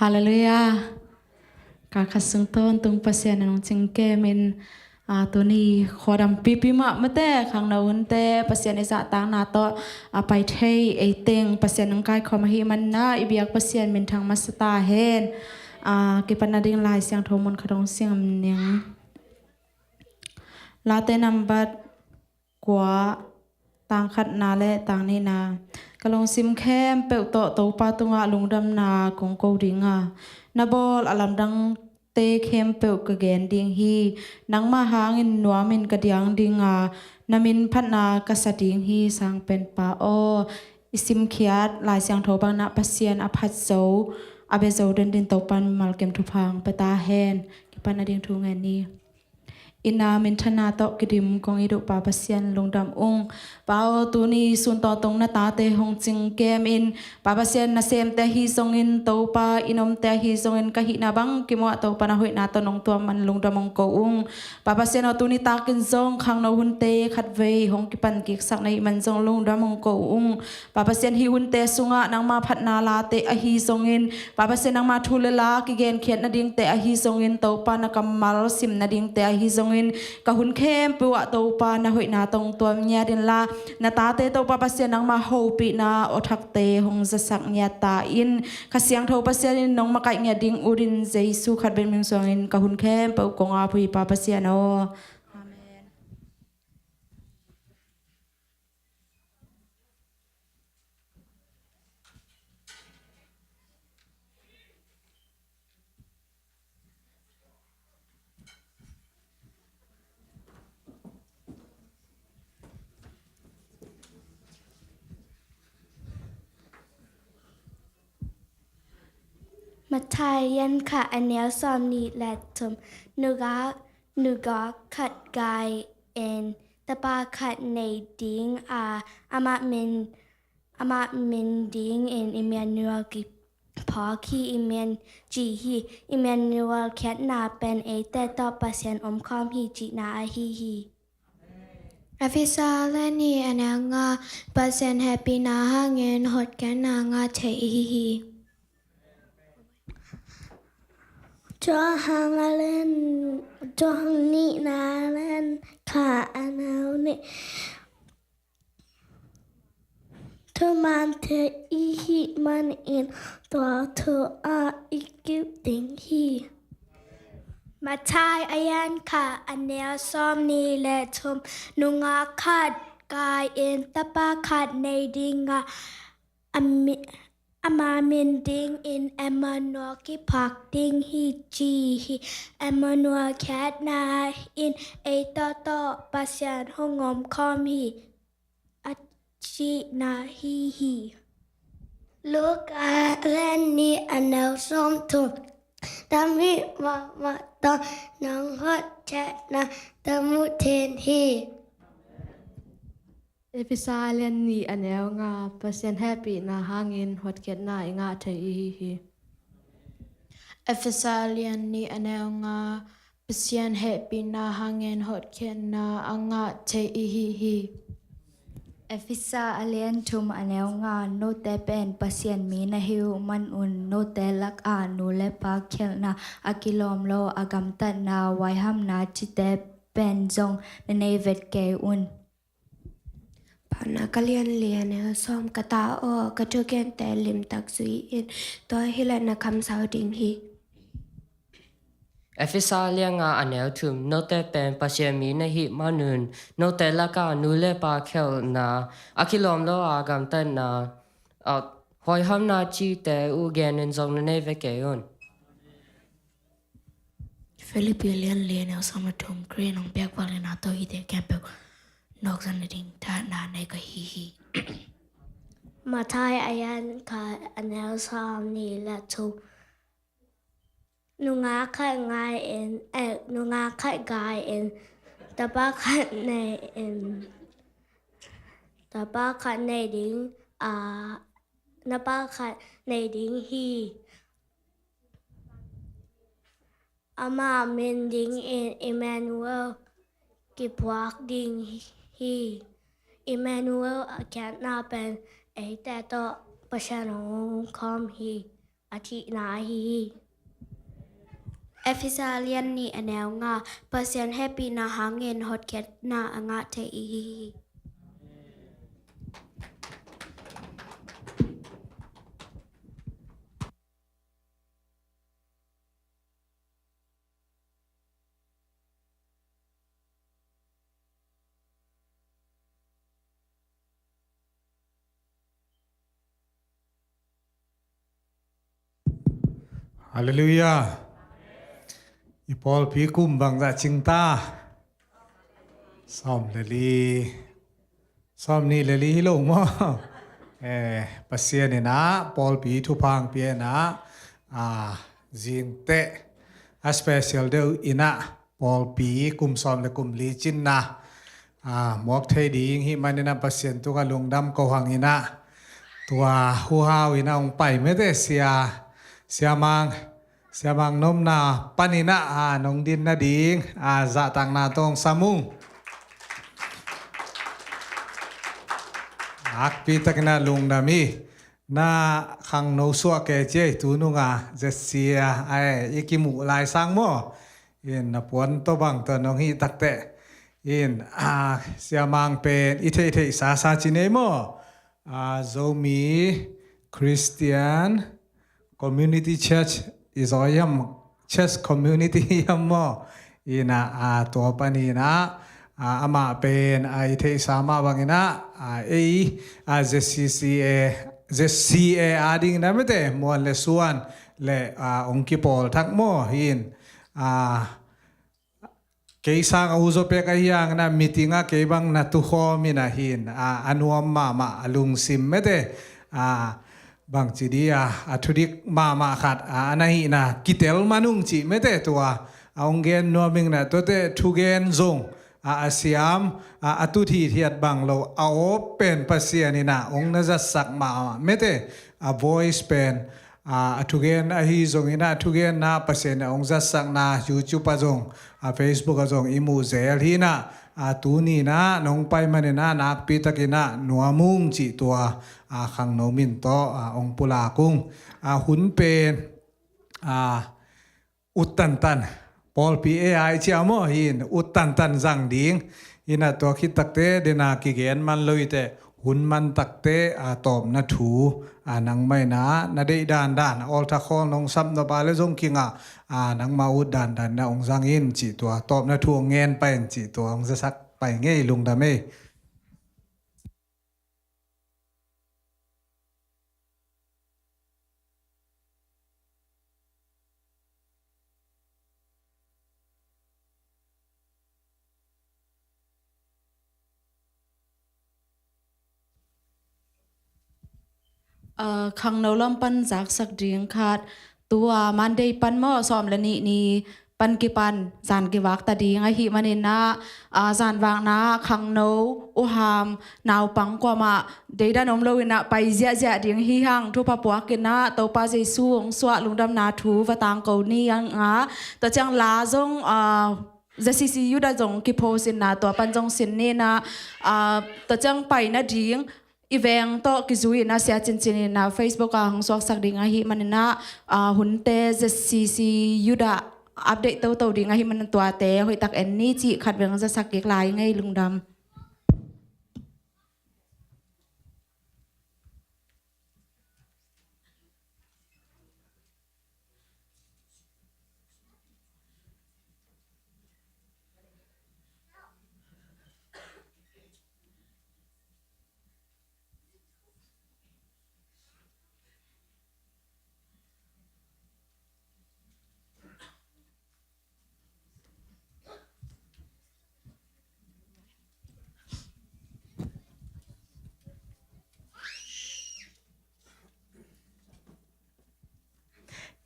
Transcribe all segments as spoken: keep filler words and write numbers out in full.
Halleluiah. Kha khat sung tawntung Pasian in hong cingkem in, a, tuni khuadam pipi mah mate khangno hunte Pasian i zahtakna tawh a pai thei ei teng Pasian hong kaikhawm ahih manin i biak Pasian minthang masa ta hen. A, kipatna ding Lai Siangtho mun khat hong sim ning. Late nambat kua, tang khatna le tang nihna. Ka lungsim khempeuh tawh Topa tungah lungdamna kong ko ding a, na bawl a lamdangte khempeuh ka gen ding hi. Nangmah hangin nuamin ka diang ding a, na min phatna ka sa ding hi, Sang Penpa aw. I simkhiat Lai Siangtho bangin Pasian a phat zo, a bia zo den dingin Topa in mimal kim thupha hong pia ta hen. Kipatna ding thu ngen ni. Inn a minthana tawh kidim kong it uh Pa Pasian lungdam ung. Pa aw, tuni sun tawntung na tate hong cingkem in, Pa Pasian, nasemte ahi zongin, Topa inn omte ahi zongin, ka hihna bang kimuh ah Topa na hoihna tawh nong tuam man lungdam hong ko ung. Pa Pasian aw, tuni takin zong khangno hunte khatvei hong kipan kiksak na hih man zong lungdam hong ko ung. Pa Pasian, hih hunte sungah nangma phatna late ahi zongin, Pa Pasian, nangma thu le la kigenkhiat nadingte ahi zongin, Topa na kammal sim nadingte ahi zongin, ka hun khempeuh ah Topa na hoihna tawh hong tuam ngiat inla, na tate Topa Pasian nangma hopihna awthakte hong zasak ngiat ta in. Kha Siangtho Pasian in nong makaih ngiat ding utin Jesu khat bek min suangin ka hun khempeuh kong ap uh hi Pa Pasian aw. Amen. Matthai a lian khat a neu sawmnih le thum. Nungak, nungak khat gai in tapa khat nei ding a, amah min, amah min dingin Immanuel kiphawk hi. Immanuel ci hi. Immanuel khiatna pen eite tawh Pasian omkhawm hi cihna ahi hi. Efesa a lian nih a neu nga. Pasian hehpihna hangin hotkhiatna ngah thei ihi hi. Johan a lian, Johan nihna a lian khat a neu nih. Thuman thei ihih manin tua thu ah i kip ding hi. Matthai a lian khat a neu sawmnih le thum. Nungak khat gai in tapa khat nei ding a, a mi, ama min dingin Immanuel kiphawk ding hi ci hi. Immanuel khiatna in eite tawh Pasian hong omkhawm hi a cihna ahi hi. Luka a lian nih a neu sawmthum. Tami mahmah tawh nang hotkhiatna tami thei hi. Efesa a lian nih a neu nga. Pasian hehpihna hangin hotkhiatna i ngah thei ihi hi. Efesa a lian nih a neu nga. Pasian hehpihna hangin hotkhiatna a ngah thei ihi hi. Efesa a lian thum a neu nga. Note pen Pasian mi na hih uh manun note lakah nu le pa khialhna, a kilawm lo a gamtatna, huaihamna cihte pen zong na nei vet kei un. Paunak a lian li a neu sawm. Ka ta aw, ka thugente limtak zui in, tua hileh na kamsau ding hi. Efesa a lian nga a neu thum. Note pen Pasian mi na hih manun note lakah nu le pa khialhna, a kilawm lo a gamtatna, a huaihamna cihte uh genin zong na nei vet kei un. Filipi a lian li a neu sawm le thum. Khrih in hong piak vangliatna tawh hihte khempeuh nawkzawh nading thahatna nei ka hi hi. Matthai a lian khat a neu sawmnih le thum. Nungak khat gai in, eh, nungak khat gai in tapa khat nei in, tapa khat nei ding a, tapa khat nei ding hi. Ama min dingin Immanuel kiphuak ding hi. Immanuel a khiatna pen eite tawh Pasian hong omkhawm hi, a thihna ahi hi. Efesa lian nih a neu nga. Pasian hehpihna hangin hotkhiatna a ngah thei i hi hi. Halleluiah. I pawlpi kum bangzah cing ta? Sawm le li. Sawm nih le li hi lo maw? Eh, Pasian in ah pawlpi thupha hong pia in ah, ah, zingteh a special deuh in ah pawlpi kum sawm le kum li cinna, ah, muak thei ding hih manin ah Pasian tungah lungdam ko hang in ah, tua huhau in ah hong pai mete sia, sia Mang, sia Mang nopna panin ah, ah, nong din nading, ah, zahtakna tawh hong sam ung. Nakpi takin ah lungdam hi. Na khangno suah kei ci ei, tu nung a Z C A, ai, i kimuh lai sang maw? In na puan tawh bang tawh nong hih takteh. In, ah, sia Mang pen i theihtheih sasa ci nei maw? Ah, Zomi Christian Community Church i zaw hiam, church community hiam maw? In ah, ah, tua panin ah, ah, amah pen, ah, i theihsa mah bangin ah, ah, ei, ah, Z C C A, Z C A adingin ah mete muan le suan le, ah, hong kipawl thak maw? In, ah, kei sang a uzaw pek ahi hangin ah meeting ah kei bang na tukhawm in ah hin, a, a nuam mahmah, a lungsim mete, a, bangci di a, a thudik mahmah khat, a, a na hihna kitel man ung cih mete tua, a hong gen nuam ing na tuate thugen zong, a, a siam, a, a tut hithiat bang lo, a awp pen Pasian in ah hong na zatsak mahmah mete, a voice pen, a, a thugen ahi zongin ah, thugenna Pasian in ah hong zatsakna YouTube ah zong, a, Facebook ah zong i muh zel hi in ah, a, tuni in ah nong pai manin ah nakpi takin ah nuam ung cih tua, a, khangno min tawh, a, hong pulak ung. A, hun pen, a, ut tantan, pawlpi ei ai cia maw hin, ut tantan zang ding. In ah tua khit takteh dena kigen man lo i teh, hun man takteh, a, tawpna thu, a, nangmah in ah na deih dandan, a, altar call nong sap nop a le zong kingah, a, nangmah ut dandan na hong zang in cih tua, tawpna thu hong ngen pai in cih tua hong zasak pai ngei, lungdam ei. A, khangno lam pan zaksak ding khat. Tua Monday pan maw, sawm le nih ni pan kipan zan kivak ta ding ahih manin ah, a, zanvakna khangno, uham, naupang kuamah deidan om lo in ah pai ziahziah ding hi hang. Thupha puak in ah Topa Jesu hong suah lungdamna thu va tangko ni hang a, tua ciang la zong, a, Z C C Youth ah zong kipost in ah tua pan zong sin ni in ah, a, tua ciang pai nading i veng tawh kizui in ah sia cincin in ah Facebook ah hong suaksak ding ahih manin ah, a, hunte Z C C Youth ah update toto ding ahih manin tuate hoihtak en ni cih khat veng zasak kik lai ngei, lungdam.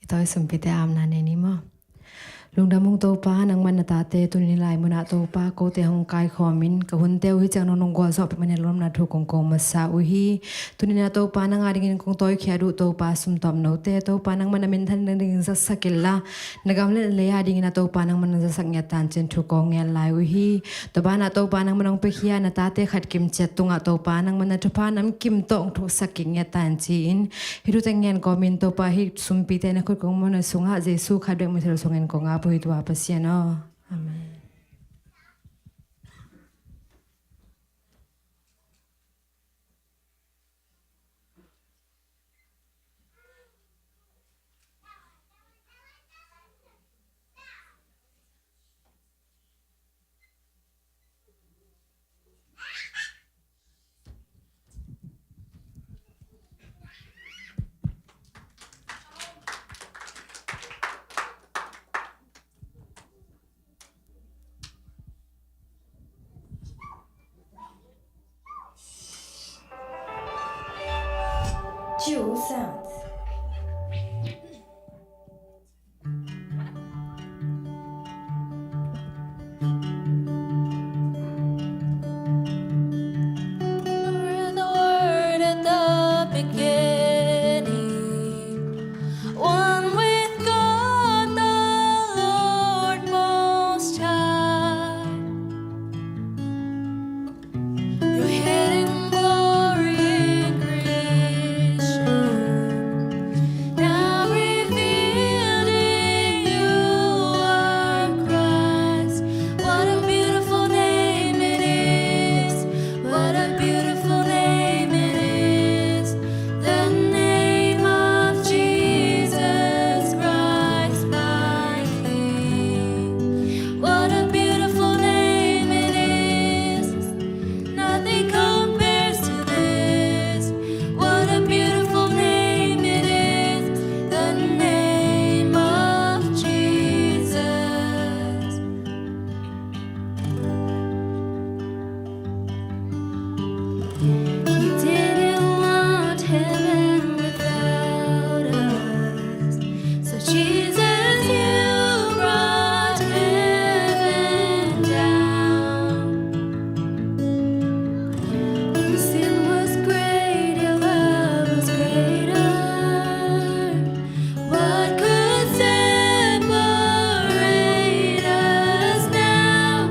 I tawi sumpite amna nei ni maw? Lungdam ung Topa, nangman na tate tuni-in hih lai munah Topa, kote hong kaikhawmin ka hunte uh hih ciang nong nunggulh zawh peuhmah in lungdamna thu kong ko masa uh hi. Tuni-in ah Topa, nang adingin kong tawikhia uh Topa, sumtawpnote Topa, nangman na minthan ding zatsak inla, na gam le na lei adingin ah Topa, nangman na zatsak ngiat ta in ci-in thu kong ngen lai uh hi. Tua banah Topa, nangman hong piakhia na tate khat kim ciat tungah Topa, nangman na thupha namkim tawh hong thuksak kik ngiat ta in ci-in, hih thute ngen kawmin Topa, hih sumpite na khut kong muanna sungah Jesu khat bek min thang sungin kong ap uh hi tua Pasian aw. Amen. Were the Word at the beginning, one with God the Lord Most High. Your hidden glory in creation, now revealed in you are Christ. What a beautiful name it is. What a beautiful name it is. The name of Jesus Christ, my King. What a beautiful name it is. Nothing compares to this. What a beautiful name it is. The name of Jesus. You didn't want heaven without us. So Jesus, you brought heaven down. When sin was great, your love was greater. What could separate us now?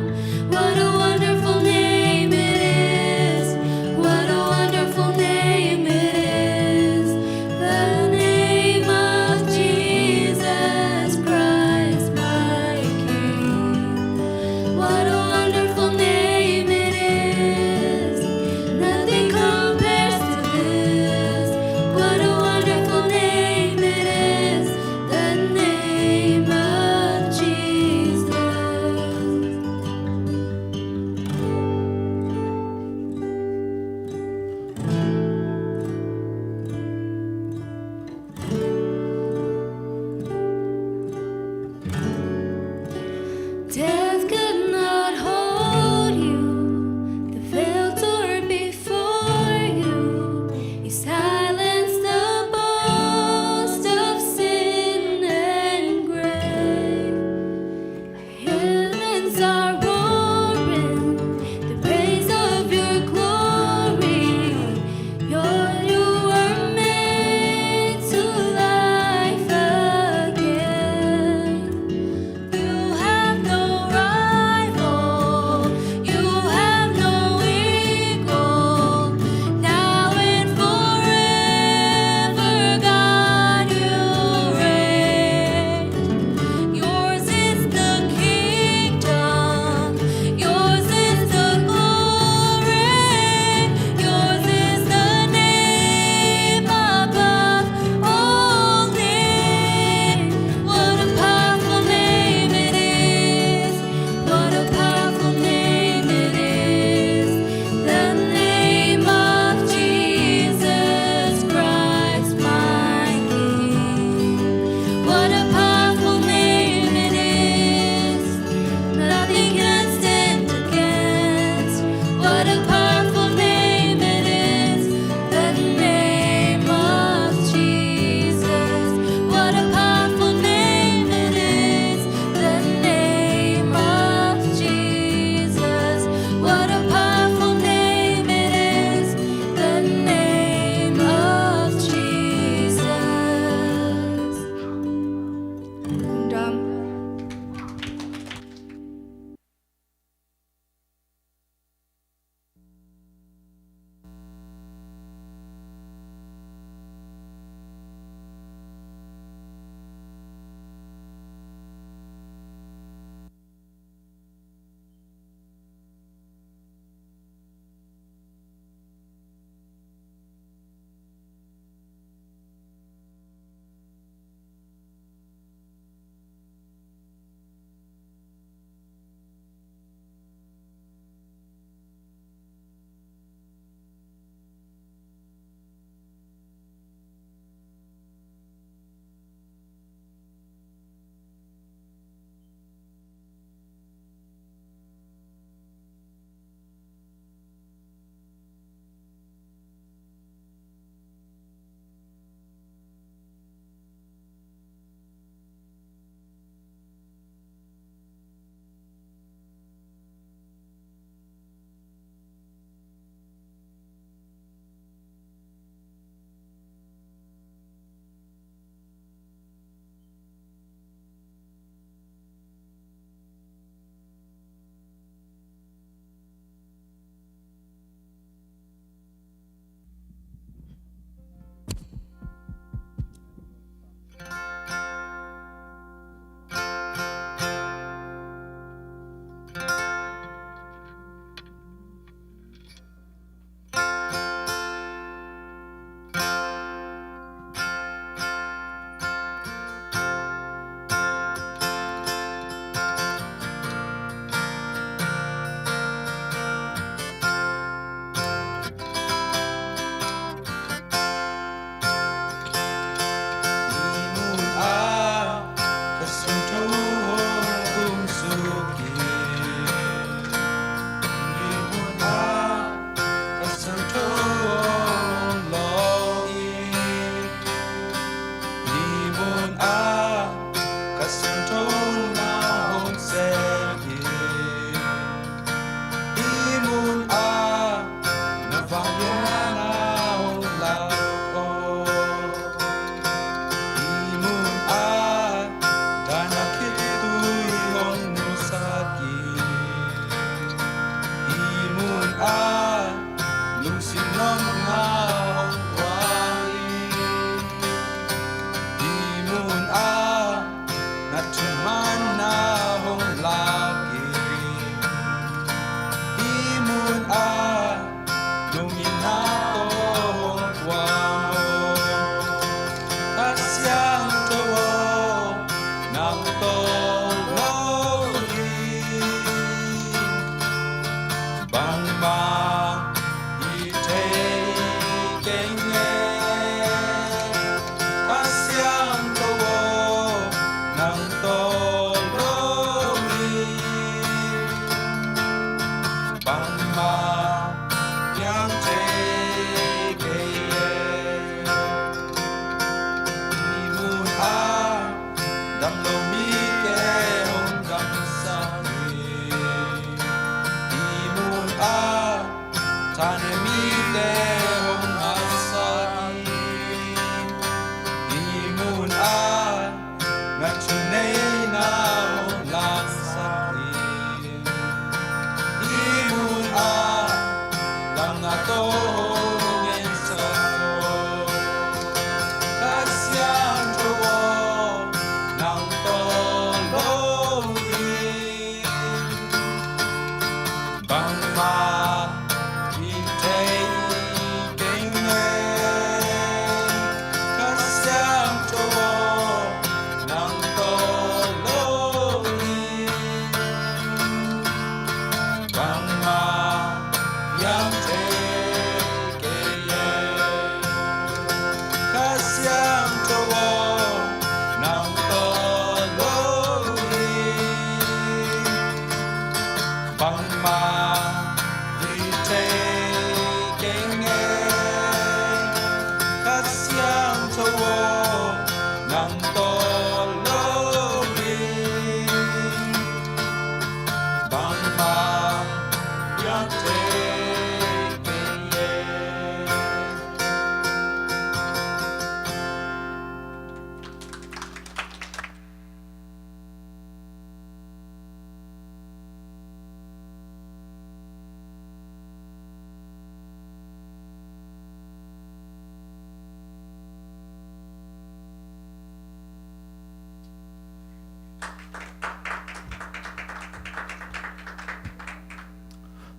What a wonderful name it is. What a wonderful name it is. The name of Jesus Christ, my King. What a wonderful name it is. Nothing compares to this. What a wonderful name it is. The name of Jesus. Death could not hold you, the veil tore before you. You silenced the boast of sin and grave. Heavens are roaring the praise of your glory. You're, you were made to life again. You have no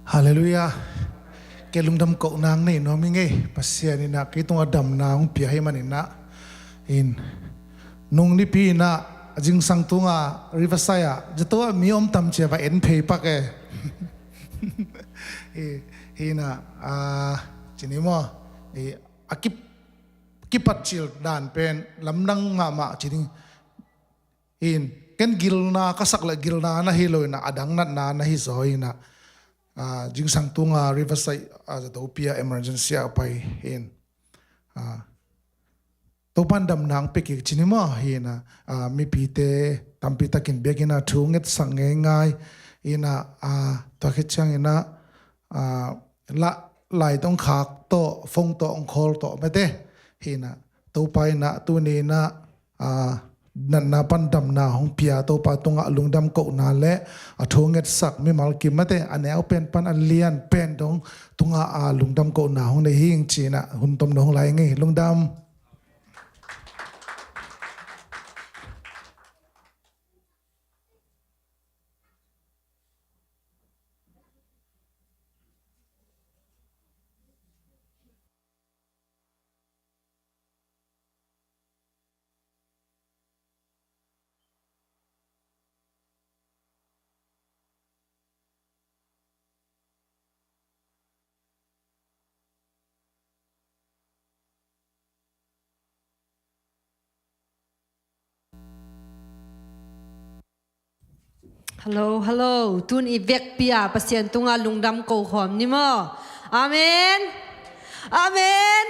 Halleluiah. Kei lungdam kohna nei nuam ing ei. Pasian in ah kei tungah damna hong pia ahih manin ah, in, nung nipi in ah, a zingsang tunga Riverside ah zato ah mi om tam ci a va en phei pak e. Hi, hi in ah, a, ci ni maw, i, a kip, kipatcil dan pen lamdang mahmah ci ding. Hi in, ken gilna ka sak leh gilna na hi lo in ah, a dang natna na hi zaw in ah, a, zingsang tunga Riverside, a, zatopi ah emergency ah pai hi in. A, Topa'n damna hong pia kik ci ni maw, hi in ah, a, mipite tampi takin biakinn ah thu ngetsak ngeingai in ah, a, tua khit ciangin ah, a, la, lai tawh hong khak tawh, phone tawh hong call tawh mate. Hi in ah, Topa in ah tuni in ah, a, natna pan damna hong pia Topa tungah lungdam kohna le a thu ngetsak mimal kim mate, a neu pen pan a lian pen dong tungah, a, lungdam kohna hong nei hi ing ci in ah hun tomno hong lai ing ei. Lungdam. Hallo, hallo. Tun i vekpi-a Pasian tungah lungdam ko khawm ni maw? Amen. Amen.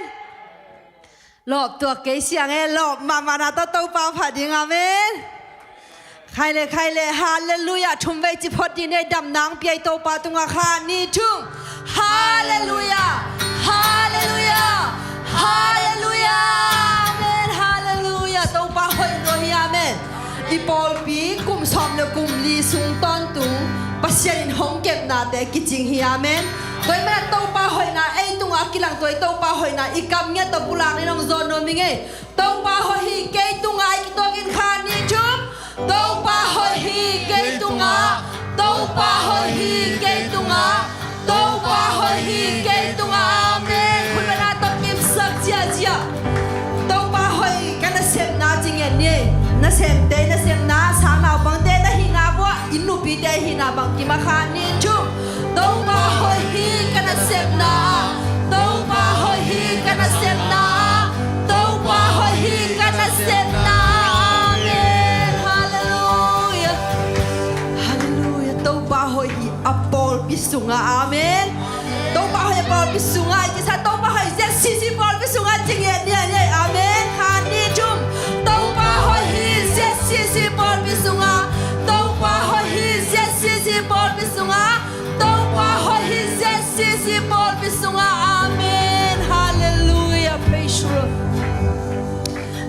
Lawp tuak kei siang e, lawp mahmahna tawh Topa phat ding. Amen. Khai le, khai le, halleluiah. Thum vei ci phot ding ei, damna hong pia i Topa tungah. Khat, nih, thum. Halleluiah. Halleluiah. Halleluiah. Amen. Halleluiah. Topa hoih lua hi. Amen. I pawlpi kum sawm le kum li sung tawntung Pasian in hong kepnate kicing hi. Amen. Tua ahih manin Topa hoihna ei tungah a kilang, tua i Topa hoihna i kam ngiat tawh pulak dingin hong zawn nuam ing ei. Topa hoih hi kei tungah, i kituakin. Khat, nih, thum. Topa hoih hi kei tungah. Topa hoih hi kei tungah. Topa hoih hi kei tungah. Amen. Khut beng a tawh kipsak ziahziah. Topa hoih ka nasepna ci ngiat ni. Nasemte nasepna, sang naupangte na hihna uah, inn nupite hihna bangkim a. Khat, nih, thum. Topa hoih hi ka nasepna. Topa hoih hi ka nasepna. Topa hoih hi ka nasepna. Amen. Halleluiah. Halleluiah. Topa hoih hi a pawlpi sungah. Amen. Topa hoih a pawlpi sungah. I cisa Topa hoih Z C C pawlpi sungah ci ngiat ni. Amen. Khat, nih, thum. Topa hoih hi Z C C pawlpi sungah. Topa hoih hi Z C C pawlpi sungah. Topa hoih hi Z C C pawlpi sungah. Amen. Halleluiah. Praise the Lord.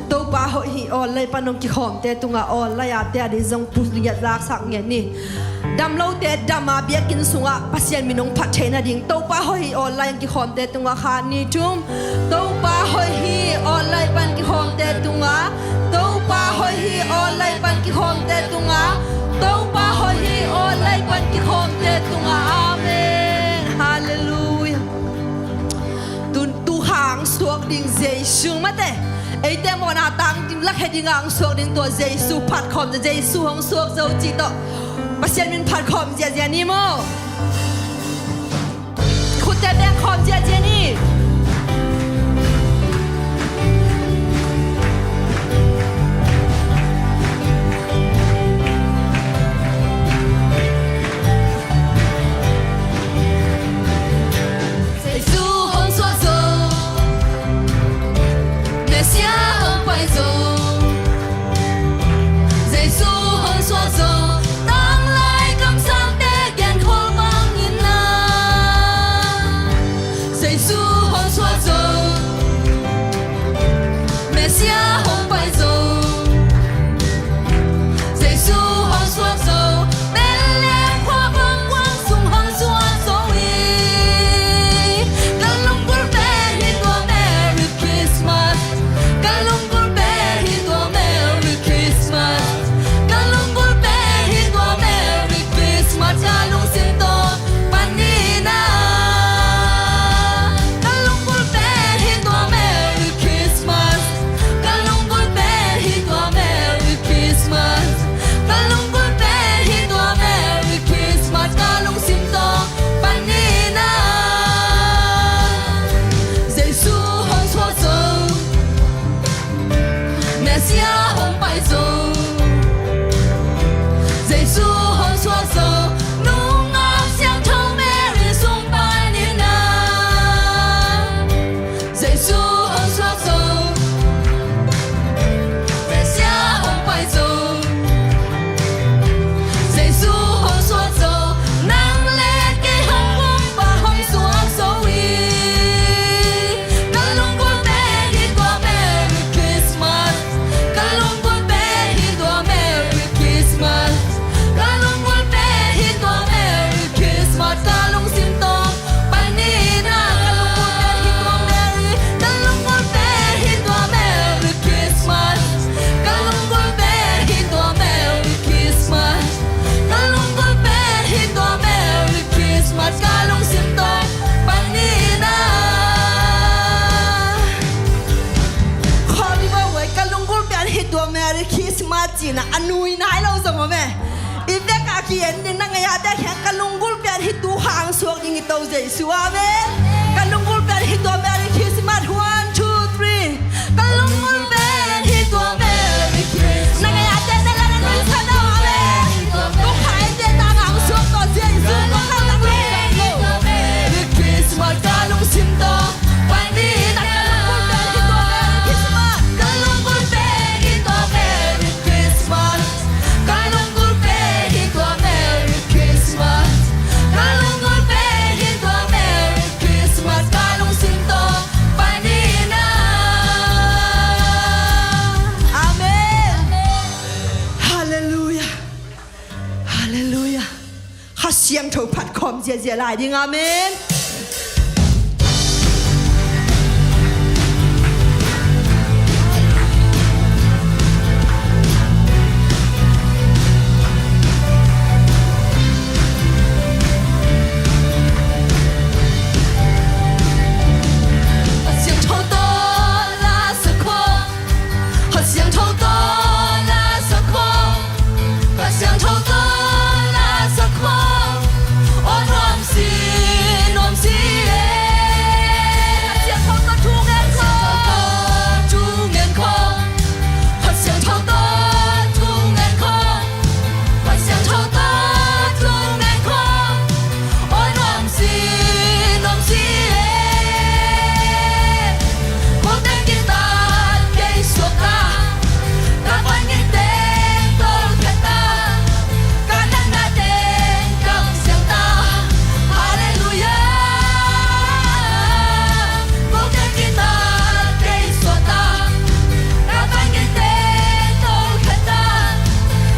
Topa hoih hi online pan hong kikhawmte tungah, online a te a ding zong pu ngiat laksak ngiat ni. Damlote dam a, biakinn sungah Pasian min hong phat theihna ding. Topa hoih hi online kikhawmte tungah. Khat, nih, thum. Topa hoih hi online pan kikhawmte tungah. Topa hoih hi online pan kikhawmte tungah. Topa hoih hi online pan kikhawmte tungah. Amen. Halleluiah. Tun tu hang suak ding Jesu mate. Eite mawhna tang ding, lakhia ding hang suak ding tua Jesu phat khawm, Jesu hong suak zo cih tawh Pasian min phat khawm ziahziah ni maw? Khutte beng khawm ziahziah ni. Jesu hong suak zo, Messiah hong pai zo. Jesu hong suak zo, tanglai kamsangte genkhawl bangin ah. Jesu Ding na ngaih a te kheng ka lunggulh pen hih tu hang suak ding hi to Jesu. Amen. Ka lunggulh pen hih tua Merry Christmas. One, two, three. Ka lunggulh pen hih tua Merry Christmas. Na ngaih a te na la na nui sa na. Amen. Kong hai te na ngang suak to Jesu. Kong kal na nui sa to. Merry Christmas. Ka lungsim tawh panin ah ka lunggulh pen hih tua Merry Christmas. Ka lunggulh pen hih tua Merry Christmas. Ka lunggulh pen hih tua Merry Christmas. Ka lunggulh pen hih tua Merry Christmas. Ka lungsim tawh panin ah. Amen. Halleluiah. Halleluiah. Kha Siangtho phat khawm ziahziah lai ding. Amen. Kha Siangtho tawh la sa khawm. Kha Siangtho tawh la sa khawm. Kha Siangtho tawh la sa khawm. Aw nuam si, nuam si e. Kha Siangtho tawh thu ngen khawm. Kha Siangtho tawh thu ngen khawm. Kha Siangtho tawh thu ngen khawm. Kha Siangtho tawh thu ngen khawm. Aw nuam si, nuam si e. Kawlte'n guitar kei suak ta. Ka vangik teng tawlkhiat ta. Ka natna teng kamsiang ta. Halleluiah. Kawlte'n guitar kei suak ta. Ka vangik teng tawlkhiat ta.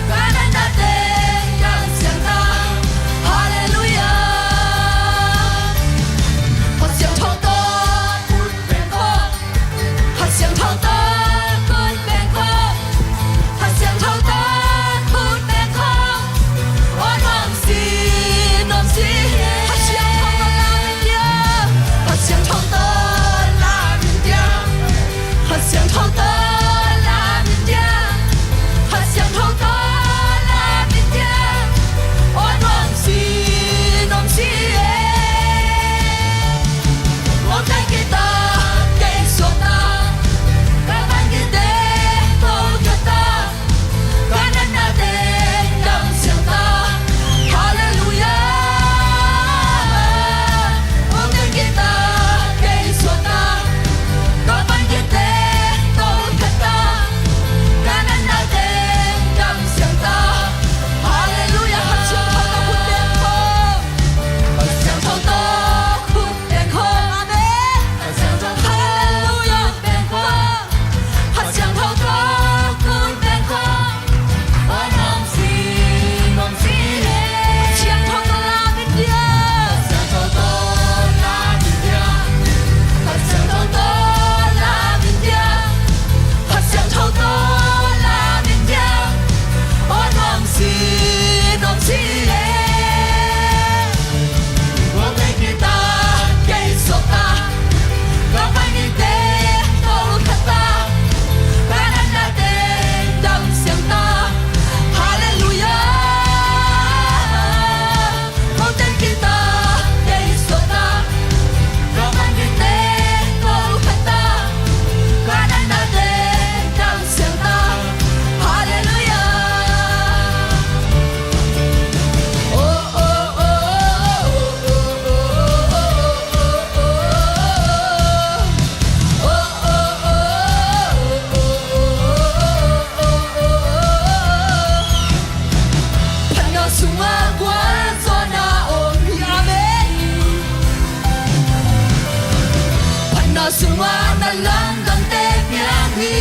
Ka natna teng kamsiang ta. Halleluiah. Kha Siangtho tawh khut beng khawm. Kha Siangtho tawh khut beng khawm. Kha Siangtho tawh khut beng khawm. Aw nuam si, nuam si e. Kha Siangtho tawh lam in diam. Kha Siangtho tawh lam in diam. Kha Siangtho tawh lam in diam. Kha Siangtho tawh lam in diam. Aw nuam si, nuam si e. Kawlte'n guitar kei suak ta. Ka vangik teng tawlkhiat ta. Ka natna teng kamsiang ta. Halleluiah. Kawlte'n guitar kei suak ta. Ka vangik teng tawlkhiat ta. Ka natna teng kamsiang ta. Halleluiah. Kha Siangtho tawh khut beng khawm. Kha Siangtho tawh khut beng khawm. Amen. Kha Siangtho tawh khut beng khawm. Kha Siangtho tawh khut beng khawm. Aw nuam si, nuam si e. Kha Siangtho tawh lam in diam. Kha Siangtho tawh lam in diam. Kha Siangtho tawh lam in diam. Kha Siangtho tawh lam in diam. Aw nuam si, nuam si e. Kawlte'n guitar kei suak ta. Ka vangik teng tawlkhiat ta. Ka natna teng kamsiang ta. Halleluiah. Kawlte'n guitar kei suak ta. Ka vangik teng tawlkhiat ta. Ka natna teng kamsiang ta. Halleluiah. Phatna sungah gualzawhna om hi. Amen. Phatna sungah na lamdangte piang hi.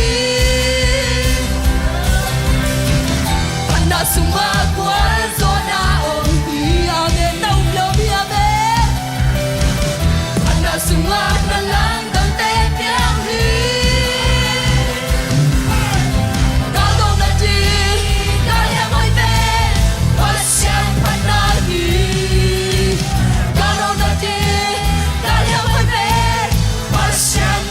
Phatna sungah gualzawhna om hi. Amen. Na um lo hi. Amen. Phatna sungah na lamdangte piang hi. Galdo nading galhiam hoih pen Pasian phatna hi. Galdo nading galhiam hoih pen Pasian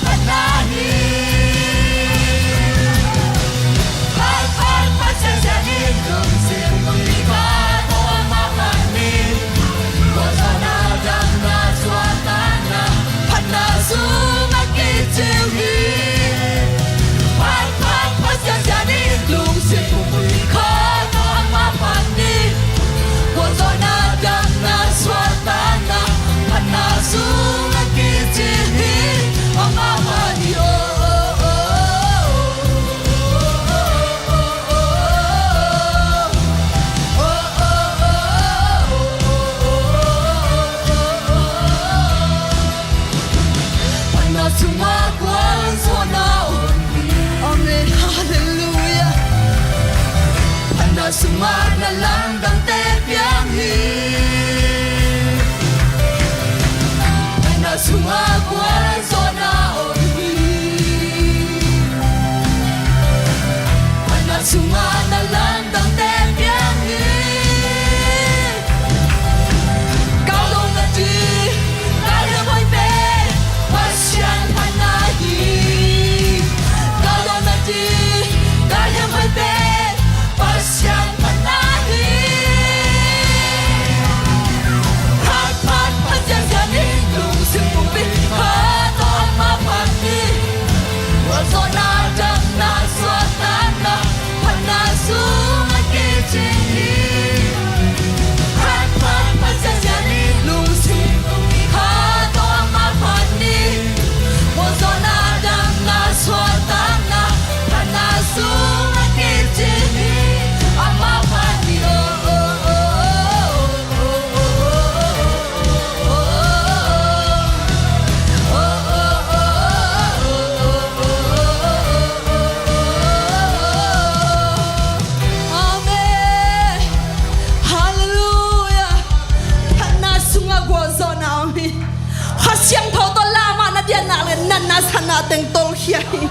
teng tolkhia hi.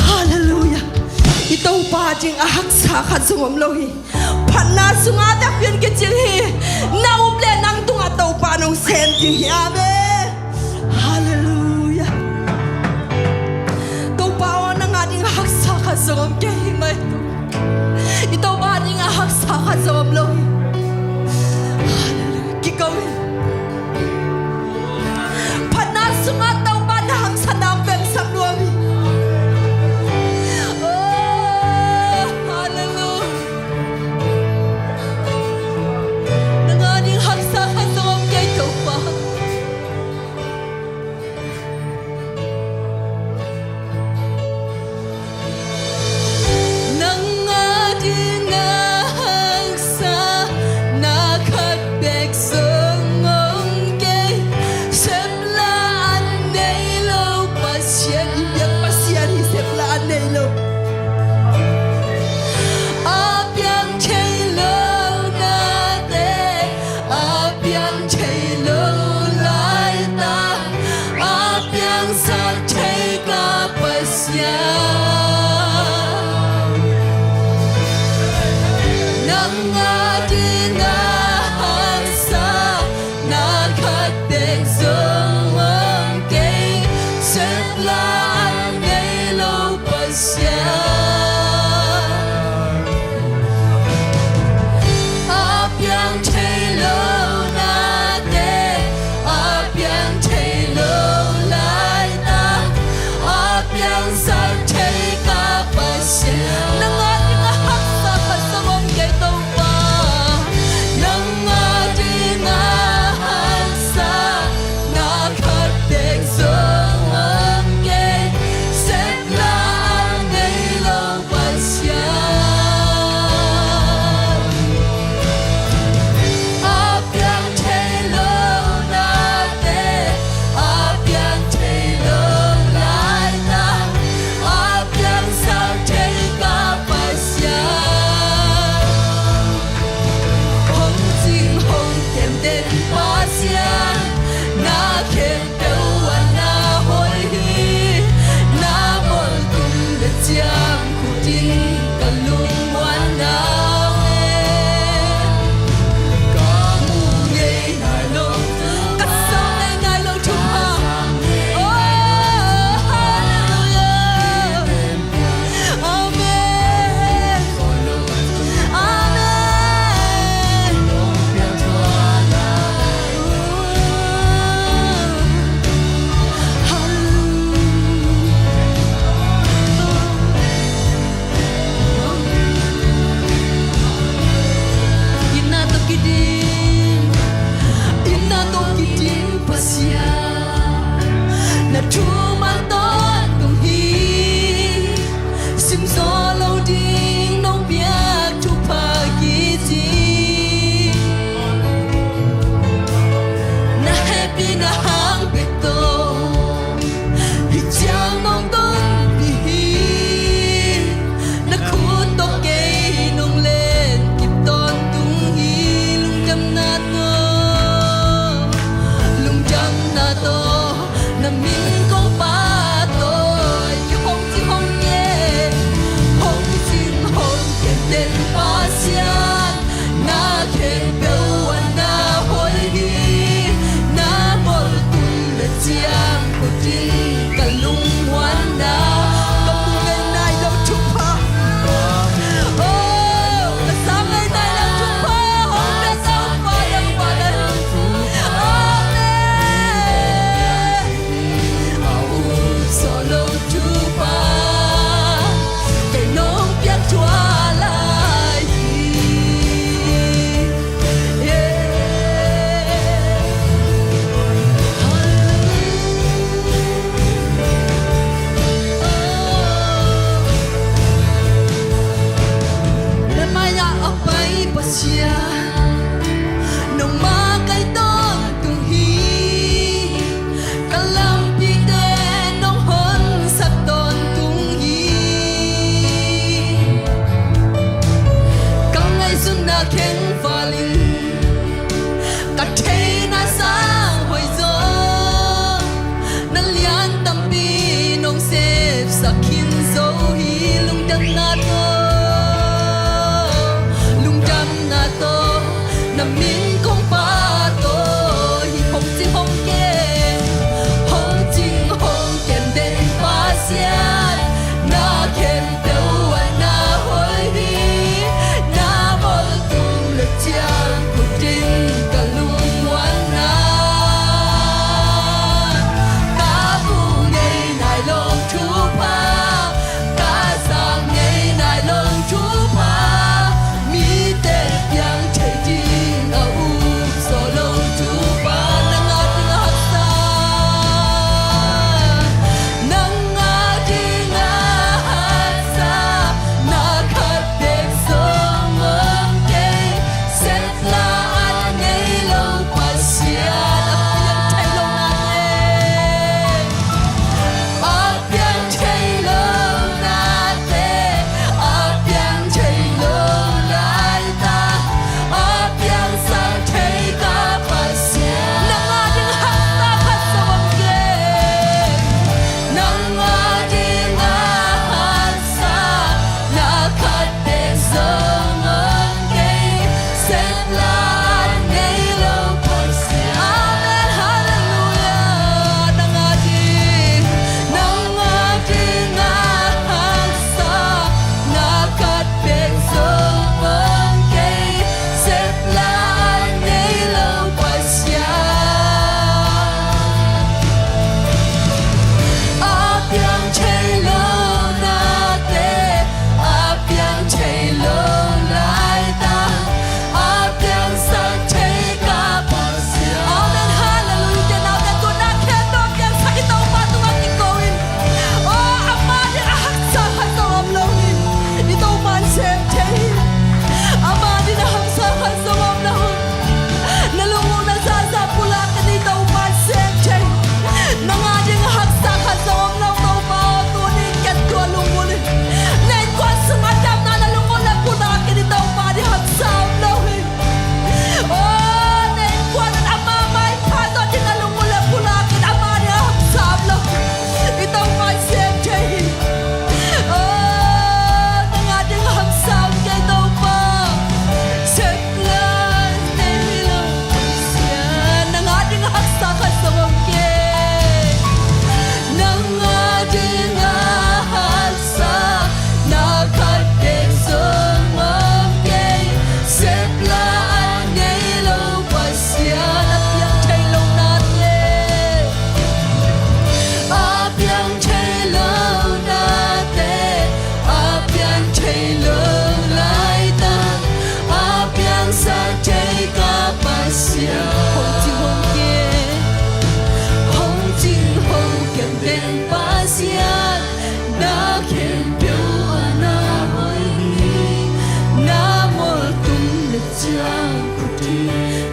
Halleluiah. I Topa ding a haksa khat zong om lo hi. Phatna sungah dak pian kicing hi. Na up le nang tungah Topa nong sem ding hi. Amen. Halleluiah. Topa aw, nang a ding a haksa khat zong om kei hi mai. I Topa ding a haksa khat zong om lo hi. Halleluiah. Kiko hi. Phatna sungah Topa na hamsatna hong pemsak nuam hi. Oh, halleluiah. Nang a ding haksa khat zong om kei Topa. Nang a ding a haksa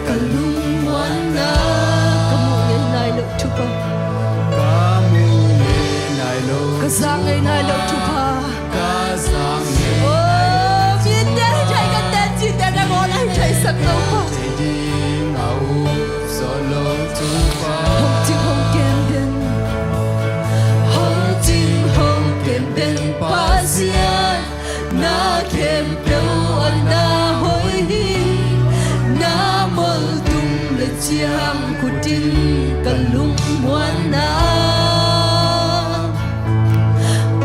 Ka lungmuanna. Ka muh ngei nai loh thupha. Ka muh ngei nai loh. Ka zak ngei nai loh thupha. Ka zak ngei nai loh. Oh, mite hi thei kan ten cite nangawn a hi theisak lo pa. Thei ding a up zawh loh thupha. Hong cing hong kem den. Hong cing hong kem den Pasian. Na khempeuh a na hoih hi, na moltung le ciang khutin ka lungmuanna.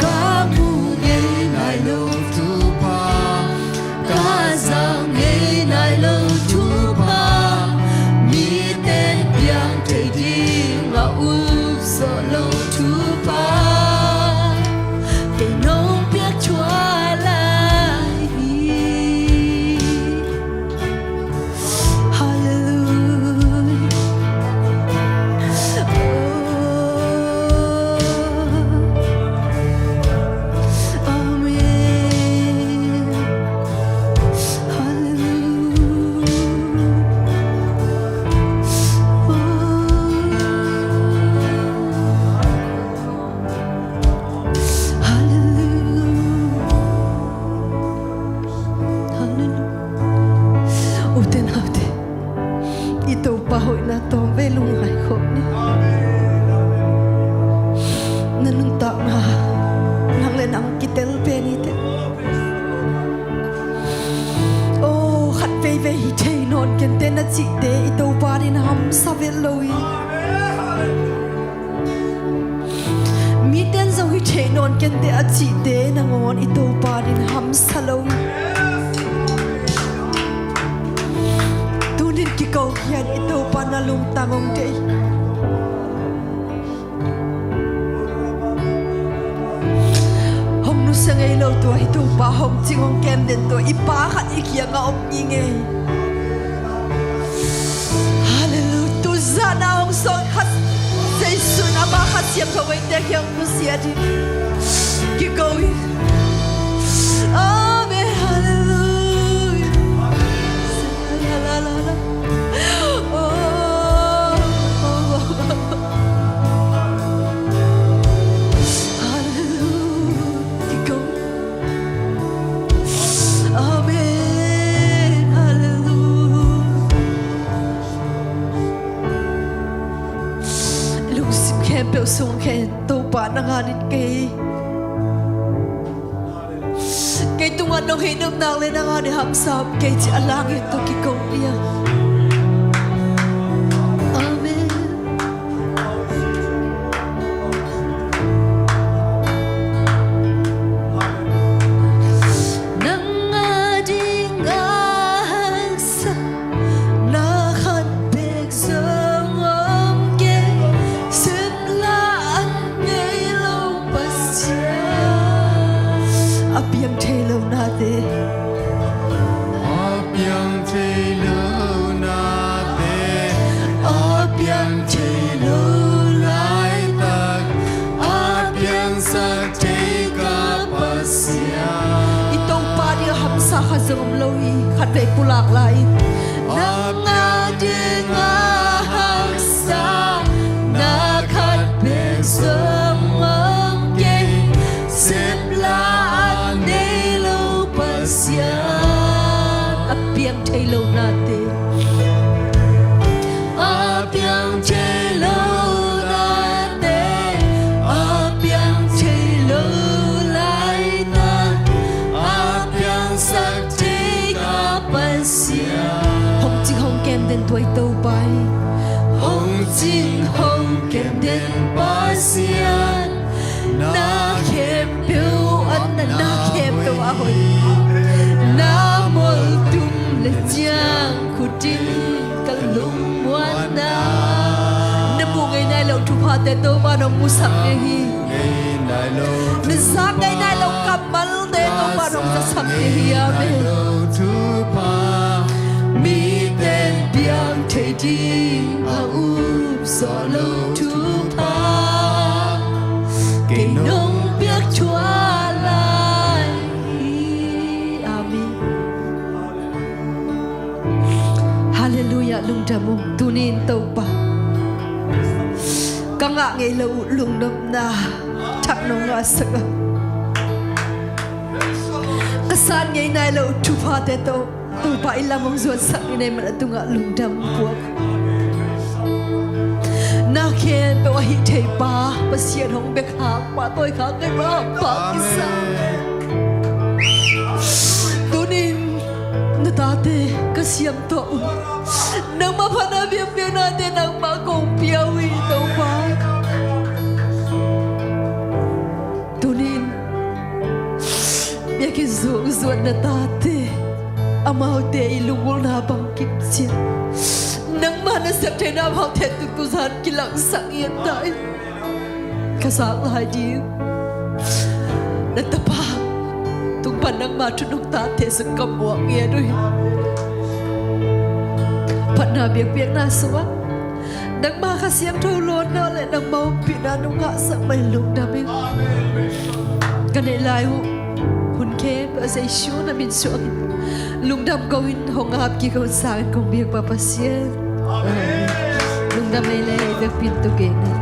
Ka muh ngei nai lo thupha, ka zak ngei nai lo thupha, mite piang thei ding a up zawh lo thupha. Kei nong piak thuah lai hi. Hallelujah. Oh. Amen. Hallelujah. Oh. Hallelujah. Hallelujah. Ute naute, i Topa hoihna tawm vei lungngai khawm ni. Na nuntakna nang le nang kitel pen hi teh. Oh, khat veivei hi thei nawn kenteh na cihte i Topa in hamsa vet lo hi. Miten zong hi thei nawn kenteh a cihte nangawn i Topa in hamsa lo hi. Tunin kiko hian i Topa na lungtang hong deih. Hong nusia ngei lo tua i Topa, hong cing hong kem den tua i Pa khat i kiangah om ngei ngei. Hallelujah. Tuzan a hong sawng khat Jesu in ama khat siangtho eite kiang hong nusia ding. Kiko hi. Amen. Hallelujah. La, la, la, la. Oh, oh, oh. Hallelujah. Kiko. Amen. Hallelujah. Lungsim khempeuh sung khen Topa na ngan in kei. Kei tungah nong hih nopna le na ngan in hamsa om kei ci a lang in tawh kiko liang. Amen. Nang a ding a haksa na khat bek zong om kei, sepla an nei lo Pasian. A piang thei lo nate. A piang thei lo nate, a piang thei lo laitak, a piangsak thei ka Pasian. I Topa ding a hamsa khat zong om lo hi, khat vei pulak lai. A piang ding a haksa na khat bek zong om kei, sepla an nei lo Pasian. A piang thei lo nate. A piang thei lo nate. A piang thei lo laitak, a piangsak thei ka Pasian. Hong cing hong kem den tua i Topa hi. Hong cing hong kem den Pasian. Na khempeuh a, na, na khempeuh a hoih. Na moltum le ciang khutin ka lungmuanna. Na muh ngei nai lo thuphate Topa nong musak ngei hi. Na zak ngei nai lo kammalte Topa nong zasak ngei hi. Amen. Mite piang thei ding a up zawh lo thupha kei nong piak thuah lai hi. Amen. Lungdam ung. Tuni in Topa, ka ngah ngei lo uh lungnopna thak nong ngahsak a, ka san ngei nai lo uh thuphate tawh Topa i lam hong zuansak i nei man a tungah lungdam puak. Na khempeuh a hih thei pa, Pasian hong bek hang, pahtawi khak ngei pa, pa kisa. Tunin na tate ka siam tawh un. Nangmah phatna biakpiaknate nangmah kong pia uh hi Topa. Tunin biakinn zungzuat na tate, amaute i lunggulhna bang kimciat, nangmah na siamtheihna amaute tung tuzan kilangsak ngiat ta hi. Ka zak lai ding na tapa tung pan nangma thu nong tate sung ka muak ngiat uh hi. Phatna biakpiakna sungah nangma Kha Siangtho lawnna le nangma ompihna nong ngahsak mah in lungdam ing. Ka neih lai uh hun khempeuh Jesu na min suangin lungdam ko-in hong ap kik hun sangin kong biak pa Pasian. Amen. Lungdam leilei, vekpi in tung gen ni.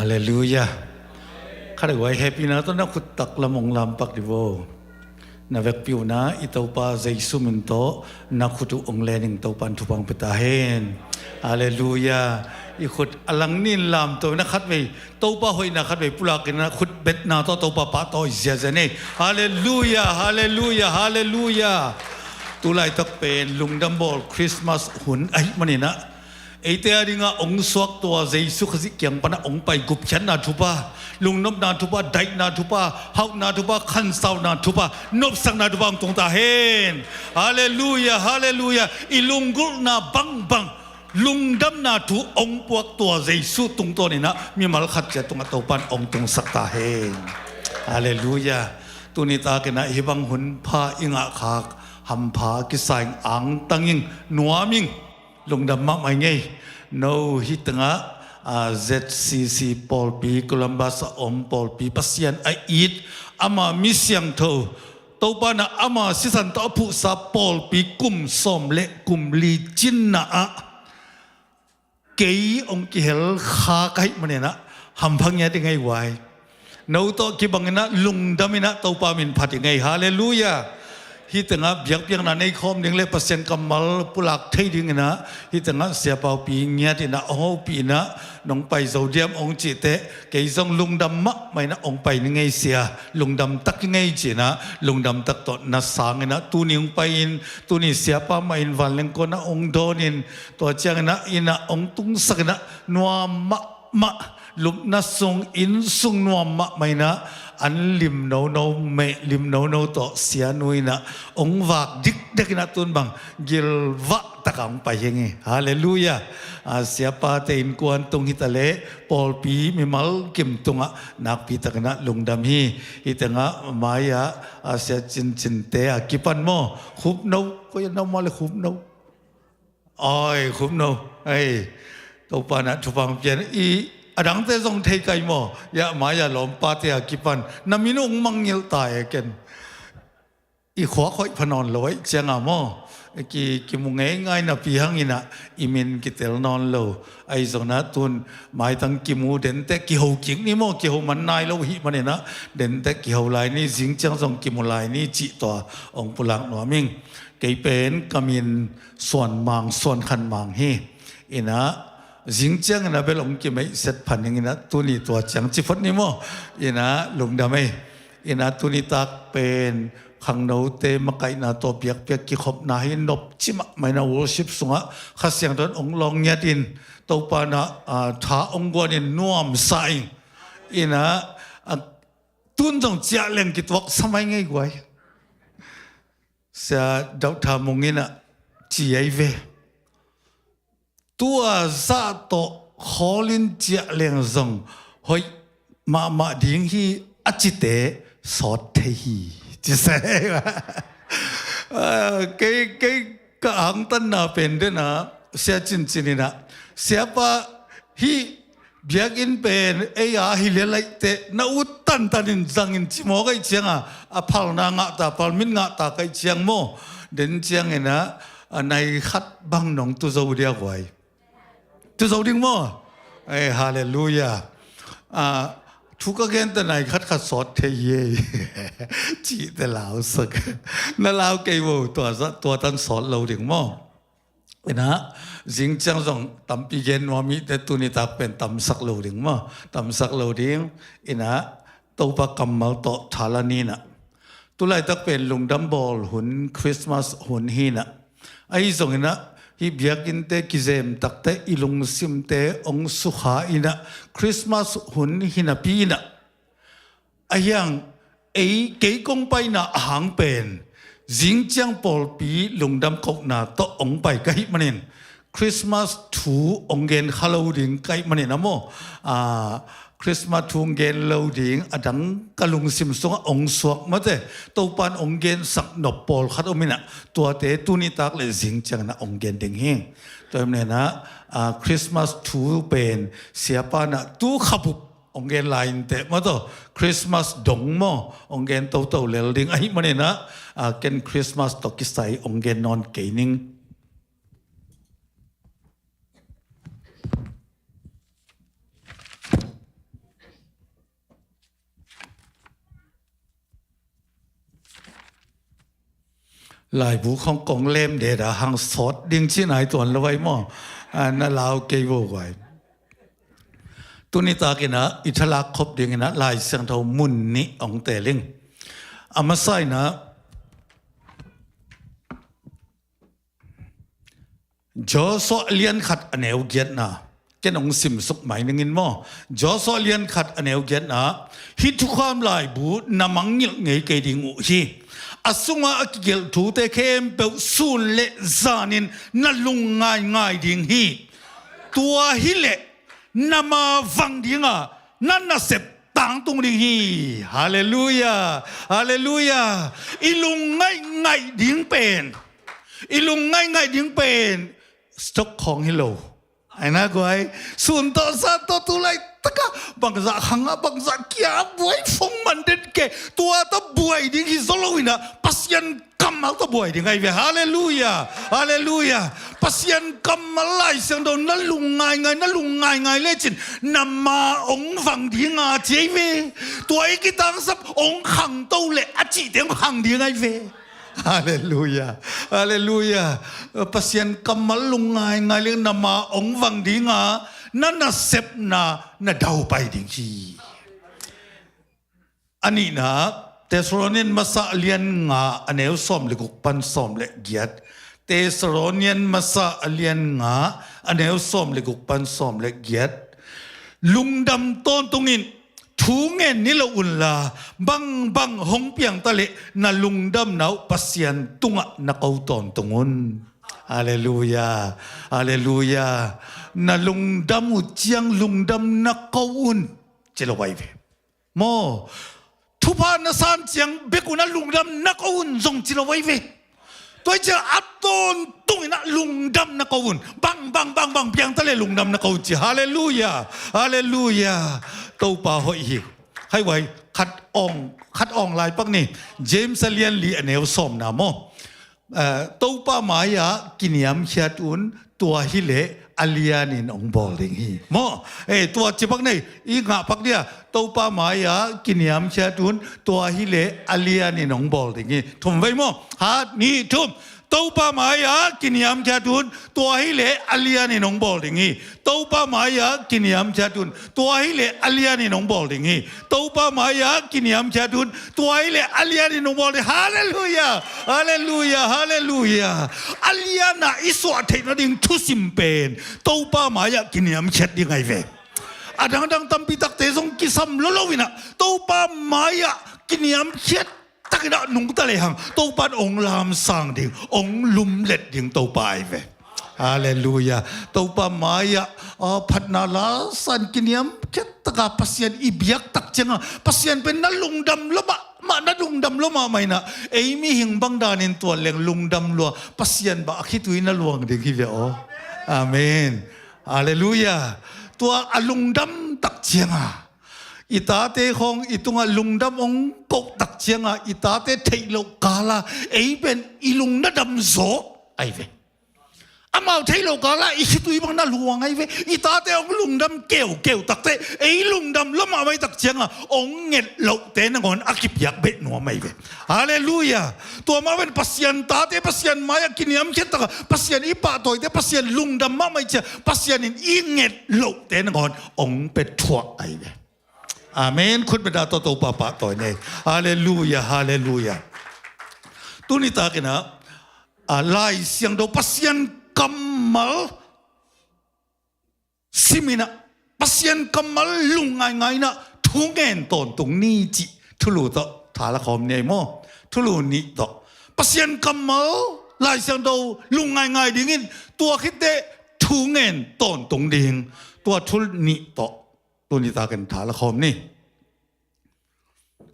Halleluiah. Khat a guai hehpihna tawh na khut taklam hong lampak dih vo. Na vekpi un ah i Topa Jesu min tawh na khut uh hong len ing. Topa in thupha hong pia ta hen. Halleluiah. I khut a lang ni in lamto in ah khatvei Topa hoihna khatvei pulak in ah khut betna tawh Topa pahtawi ziazia ni. Halleluiah, halleluiah, halleluiah. Tu laitak pen lungdam bawl Christmas hun ahih manin ah eite a dingah hong suaktua Jesu Khazih kiang panah hong pai gupkhiatna thupha, lungnopna thupha, daihna thupha, hauhna thupha, khansauna thupha, nopsakna thupha hong tung ta hen. Halleluiah, halleluiah. I lunggulhna bangbang lungdamna thu hong puaktua Jesu tungtawn in ah mimal khat ciat tungah Topa in hong tungsak ta hen. Halleluiah. Tuni tak in ah hih bang hun pha i ngahkhak hampha kisa ing, angtang ing, nuam ing. Lungdam mahmah ing ei. No hih tengah, a, Z C C pawlpi, Columbus a om pawlpi, Pasian a it, ama mi siangtho, Topa in ah ama sisan tawh a phuhsa pawlpi kum sawm le kum li cinna ah kei hong kihel kha ka hih manin ah hampha ngiat ing ei guai. No tawh kibang in ah lungdam in ah Topa min phat ing ei. Halleluiah. Hih tengah biakpiakna nei khawm ding le Pasian kammal pulak thei ding in ah hih tengah Sia Paupi ngiat in ah hong hopih in ah nong pai zo diam hong cih teh kei zong lungdam mahmah in ah hong pai ning ei Sia, lungdam tak ing ei ci in ah lungdam tak tawh na sang in ah tuni hong pai in, tuni Siapa mah in vanleng kuan ah hong dawn in, tua ciangin ah inn ah hong tungsak in ah nuam mahmah, lupna sung, inn sung nuam mahmah in ah an lim nono, meh lim nono tawh Sianu in ah hong vak dikdek in ah tun bang gilvah tak a hong pai hi ing ei. Halleluiah. A, Siapate innkuan tung hi ta leh pawlpi mimal kim tungah nakpi tak in ah lungdam hi. Hih tengah mai-ah, a, Sia Cincinte a kipan maw, Khupno, koi a na om mah le Khupno. Oi, Khupno. Ei, Topa in ah thupha hong pia in, i a dangte zong thei kei maw. Hiah mai-ah lawmpate a kipan na min uh hong mangngilh ta e ken. I khuak hoih pha nawn lo ahih ciangah maw, ki, kimu ngeingai napi hangin ah i min kitel nawn lo. Ahi zongin ah tun maitang kimu, denteh kiho kik ni maw, kiho man nai lo ahih manin ah denteh kiho lai ni, zing ciang zong kimu lai ni cih tua hong pulak nuam ing. Kei pen ka min Suan Mang, Suan Khan Mang hi. In ah zing ciangin ah bel hong kimeihset pha ning in ah tuni tua ciang ci phot ni maw. In ah lungdam ei. In ah tuni tak pen khangnote makaihna tawh biakpiak kikhopna hi, nopci mahmah in ah worship sungah Kha Siangtho in hong lawng ngiat in Topa in ah, a, tha hong guan in nuamsa ing. In ah, a, tun zong ciah leng kituaksa mai ing ei guai. Sia Dr. Mung in ah ci ei ve. Tua zah tawh khawl in ciah leng zong hoih mahmah ding hi, a cite sawt thei hi, ci se. Ah, kei, kei ka angtanna pen den a, Sia Cincin in a, Siapa, hih biakinn pen ei a hi lel ahih teh na ut tantan in zang in ci maw, ka hih ciang a, a phalna ngah ta, phalmit ngah ta ka hih ciang maw, den ciangin a, a nai khat bang nong tu zo dia guai. Tu zo ding maw? Eh, halleluiah. Ah, thu ka gente nai khat khat sawt thei hi. Cihte lausak. Na lau kei vo, tua za, tua tan sawt lo ding maw? Ina, zing ciang zong tampi gen nuam hite, tuni tak pen tamsak lo ding maw? Tamsak lo ding. Ina, Topa kammal tawh thala ni na. Tulaitak pen lungdam bawl hun, Christmas hun hi na. Ahi zongin a, hih biakinnte kizem takte i lungsimte hong sukha in a, Christmas hun hi napi in a. Ahi hang ei, kei kong paina a hang pen, zing ciang pawlpi lungdam kohna tawh hong pai ka hih manin, Christmas thu hong gen kha lo ding ka hih manin a maw. Ah, Christmas thu hong gen lo ding, a dang ka lungsim sungah hong suak mate, Topa'n hong gensak nop pawlkhat om in a, tuate tuni tak le zing ciangin a hong gen ding hi. Tua hi manin a, ah, Christmas thu pen Siapa in a tu kha bup hong gen lai inteh maw, tua Christmas dong maw hong gen toto lel ding ahih manin a, ah, ken Christmas tawh kisai hong gen nawn kei ning. Laibu khong kong lem de da hang sawt ding ci nai tuan lo vai maw? Ah, na lau kei vo guai. Tuni takin a i thalak khop dingin a Lai Siangtho mun nih hong tel ing. A masa in a, Joshua lian khat a neu giatna, ken hong simsuk mai ning in maw. Joshua lian khat a neu giatna, hih thukham laibu na mangngilh ngei kei ding uh hi. A sungah a kigelh thute khempeuh sun le zanin na lungngaingai ding hi. Tua hileh na ma vang dinga na nasep tangtung ding hi. Halleluiah. Halleluiah. I lungngaingai ding pen, i lungngaingai ding pen stock khawng hi lo. Ai na guai, sun tawh sa tawh tu laitaka bangzah khangah bangzah kia buai fong man den ke. Tua tawh buai ding hi zaw lo in a, Pasian kammal tawh buai ding ahi ve. Halleluiah. Halleluiah. Pasian kammal Lai Siangtho na lungngaingai, na lungngaingai lecin na ma hong vang dinga ci ahi ve. Tua i kitangsap hong khangto le a cihte hong khang ding ahi ve. Halleluiah. Halleluiah. Pasian kammal lungngaingai le na ma hong vang dinga na nasepna na daupai ding hi. A nihna, Thessalonian masa lian nga a neu sawm le guk pan sawm le giat. Thessalonian masa a lian nga a neu sawm le guk pan sawm le giat. Lungdam tawntungin thu ngen ni lo unla, bangbang hong piang ta leh na lungdamna uh Pasian tungah na ko tawntung un. Halleluiah. Halleluiah. Na lungdam uh ciang lungdam na ko un, ci lo vai ve. Maw, thupha na san ciang bek un a lungdam na ko un zong ci lo vai ve. Tua hi ciang a tawntungin a lungdam na ko un. Bang, bang, bang, bang piang ta le lungdam na ko un ci. Halleluiah. Halleluiah. Topa hoih hi. Hai vai, khat awng, khat awng lai pak ni. James a lian li a neu sawmna maw. Eh, Topa mai-ah kiniamkhiat un, tua hileh a lianin hong bawl ding hi. Maw, eh, tua ci pak nei, i ngah pak dia, Topa mai-ah kiniamkhiat un, tua hileh a lianin hong bawl ding hi. Thum vei maw, khat, nih, thum. Topa mai-ah kiniamkhiat un, tua hileh a lianin hong bawl ding hi. Topa mai-ah kiniamkhiat un, tua hileh a lianin hong bawl ding hi. Topa mai-ah kiniamkhiat un, tua hileh a lianin hong bawl ding. Halleluiah. Halleluiah. Halleluiah. A lianah i suah theih nading thusim pen Topa mai-ah kiniamkhiat ding ahi ve. A dangdang tampi takte zong kisam lolo in a, Topa mai-ah kiniamkhiat takin a nungta lehang Topa in hong lamsang ding, hong lumlet ding Topa ahi ve. Halleluiah. Topa mai-ah, ah, phatna la san kiniam khiat taka Pasian i biak tak cianga Pasian pen na lungdam lua mahmah, na lungdam lua mahmah inah, ei mihing bang danin tuan leng lungdam lua Pasian bang a khitui na luang ding hi ve aw. Amen. Halleluiah. Tua a lungdam tak cianga i tate khawng i tungah lungdam hong koh tak cianga i tate theih loh kala ei pen i lung na dam zaw ahi ve. Amau theih loh kala i khitui bang na luang ahi ve. I tate hong lungdam keukeu takte ei lungdam lua mahmah i tak cianga hong nget lohte nangawn a kipiak beh nuam ahi ve. Halleluiah. Tua mah pen Pasian tate Pasian mai-ah kiniamkhiat taka Pasian i pahtawite Pasian lungdam mahmah i cia Pasian in i nget lohte nangawn hong pia thuah ahi ve. Amen. Khutbetna tawh Topa pahtawi nei. Halleluiah, halleluiah. Tuni takinah, a, Lai Siangtho Pasian kammal siminah, Pasian kammal lungngaingai inah thu ngen tawntung ni cih thulu tawh thala khawm ni ei maw? Thulu nih tawh Pasian kammal Lai Siangtho lungngaingai dingin tua khitteh thu ngen tawntung ding tua thulu nih tawh tuni takin thala khawm ni.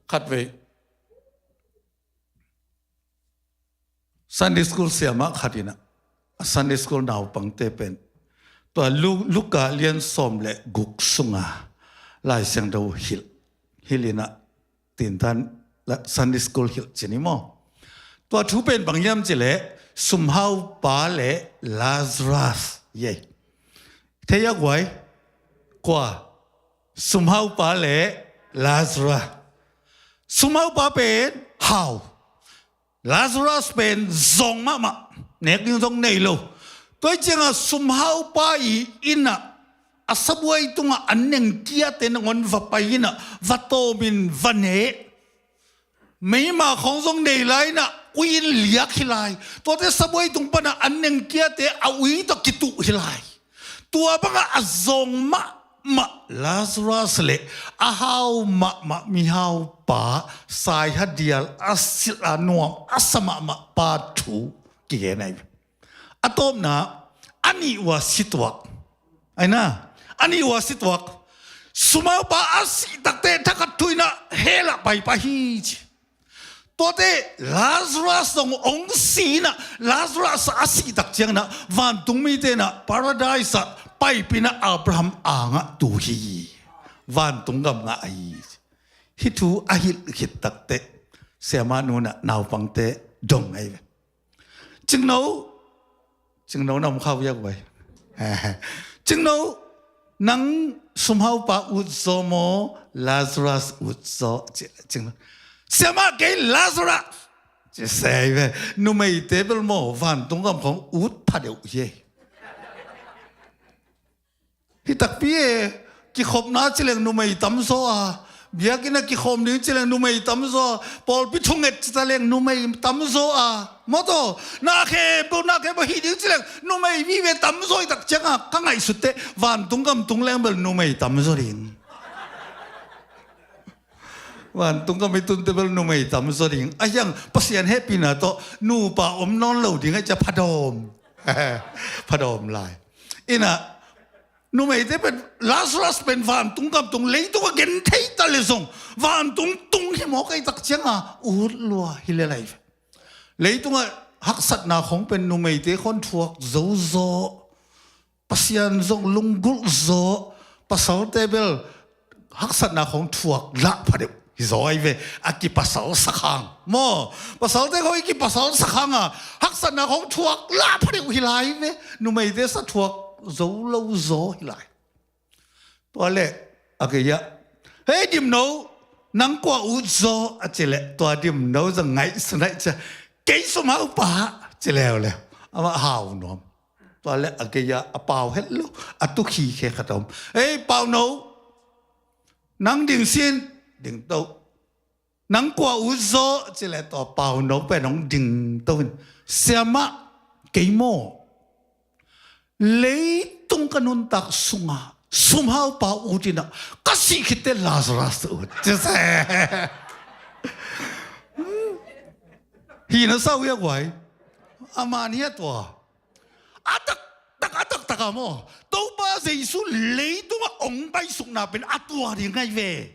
Khatvei Sunday school siamah khat inah a Sunday school naupangte pen tua Lu-, Luka lian sawm le guk sunga Lai Siangtho hilh, hilh inah tintan la-, Sunday school hilh cin hi maw? Tua thu pen bang hiam cileh sumhaupa le Lazarus hi ei. Thei a guai? Kua? Sumhaupa le Lazarus. Sumhaupa pen hau, Lazarus pen zawng mahmah, nek ding zong nei lo. Tua hi cianga sumhaupa i innah a sabuai tungah an nengkiate nangawn va pai innah va tawmin va neh. Meima khawng zong nei lai inah ui in liak hi lai. Tuate sabuai tung panah an nengkiate a ui tawh kituh hi lai. Tua bangah a zawng mahmah Lazarus le a hau mahmah mihaupa, saihadial a silh a nuam a sa mahmah pa thu kigen ahi. A tawpna, a nih uh a si tuak. Aina, a nih uh a si tuak. Sumaupa a sih takte thakhat thu inah hell ah paipah hi ci. Tuate Lazarus zong hong si inah, Lazarus a sih tak cianginah vantung mite inah paradise ah paipih inah Abraham angah tu hi. Vantung gam ngah ahi. Hih thu a hilh khit takteh siamah nu inah naupangte dong ahi ve. Cingno, cingno na om khau viak vai. Cingno, nang sumhaupa utzaw maw, Lazarus utzaw? Ci, cingno. Siamah, kei Lazarus. Ci sei ve. Numeite bel maw, vantung gam khawng ut pha deuh hi ei. Hi takpi e, kikhopna ci leng numei tamzaw a, biakinn a kikhawm ding ci leng numei tamzaw a, pawlpi thunget ci ta leng numei tamzaw a, maw taw, na khempeuh, na khempeuh hih ding ci leng numei vive tamzaw i tak cianga ka ngaihsutte, vantung gam tung leng bel numei tamzaw ding. Vantung gam i tunte bel numei tamzaw ding. A hiang Pasian hehpihna tawh nupa om nawn lo ding a cia phadawm. Phadawm lai. Inah, numeite pen, Lazarus pen vantung gam tung, leitung a genthei ta le zong vantung tung hi mawk ei tak cianga ut lua hi le lai. Leitungah haksatna khong pen numeite khon thuak zozaw. Pasian zong lunggulh zaw. Pasalte bel haksatna khong thuak lah pha deuh hi zaw ahi ve. A kipasal sakhang maw? Pasalte khong i kipasal sakhang a haksatna khong thuak lah pha deuh hi lai ve. Numeite sa thuak zo lo zaw hi lai. Tua leh a gei-ah, "Hei dimno, nang kua utzaw?" a ci leh tua dimno zong ngaihsun aih cia, "Kei sumhaupa," ci leuleu. Amah hau nuam. Tua leh a gei-ah a pau het lo, a tukhi khe khat a om. "Ei pauno, nang ding sin." "Ding to." "Nang kua utzaw?" ci leh tua pauno pen hong ding to in, "Siamah, kei maw, leitung ka nuntak sunga sumhaupa ut inah ka sih khitte Lazarus ut," ci se. Hi na sau hi a guai. A man hi a tua. A tak Ka maw, Topa Jesu leitungah ong paisukna pen a tua ding ahi ve.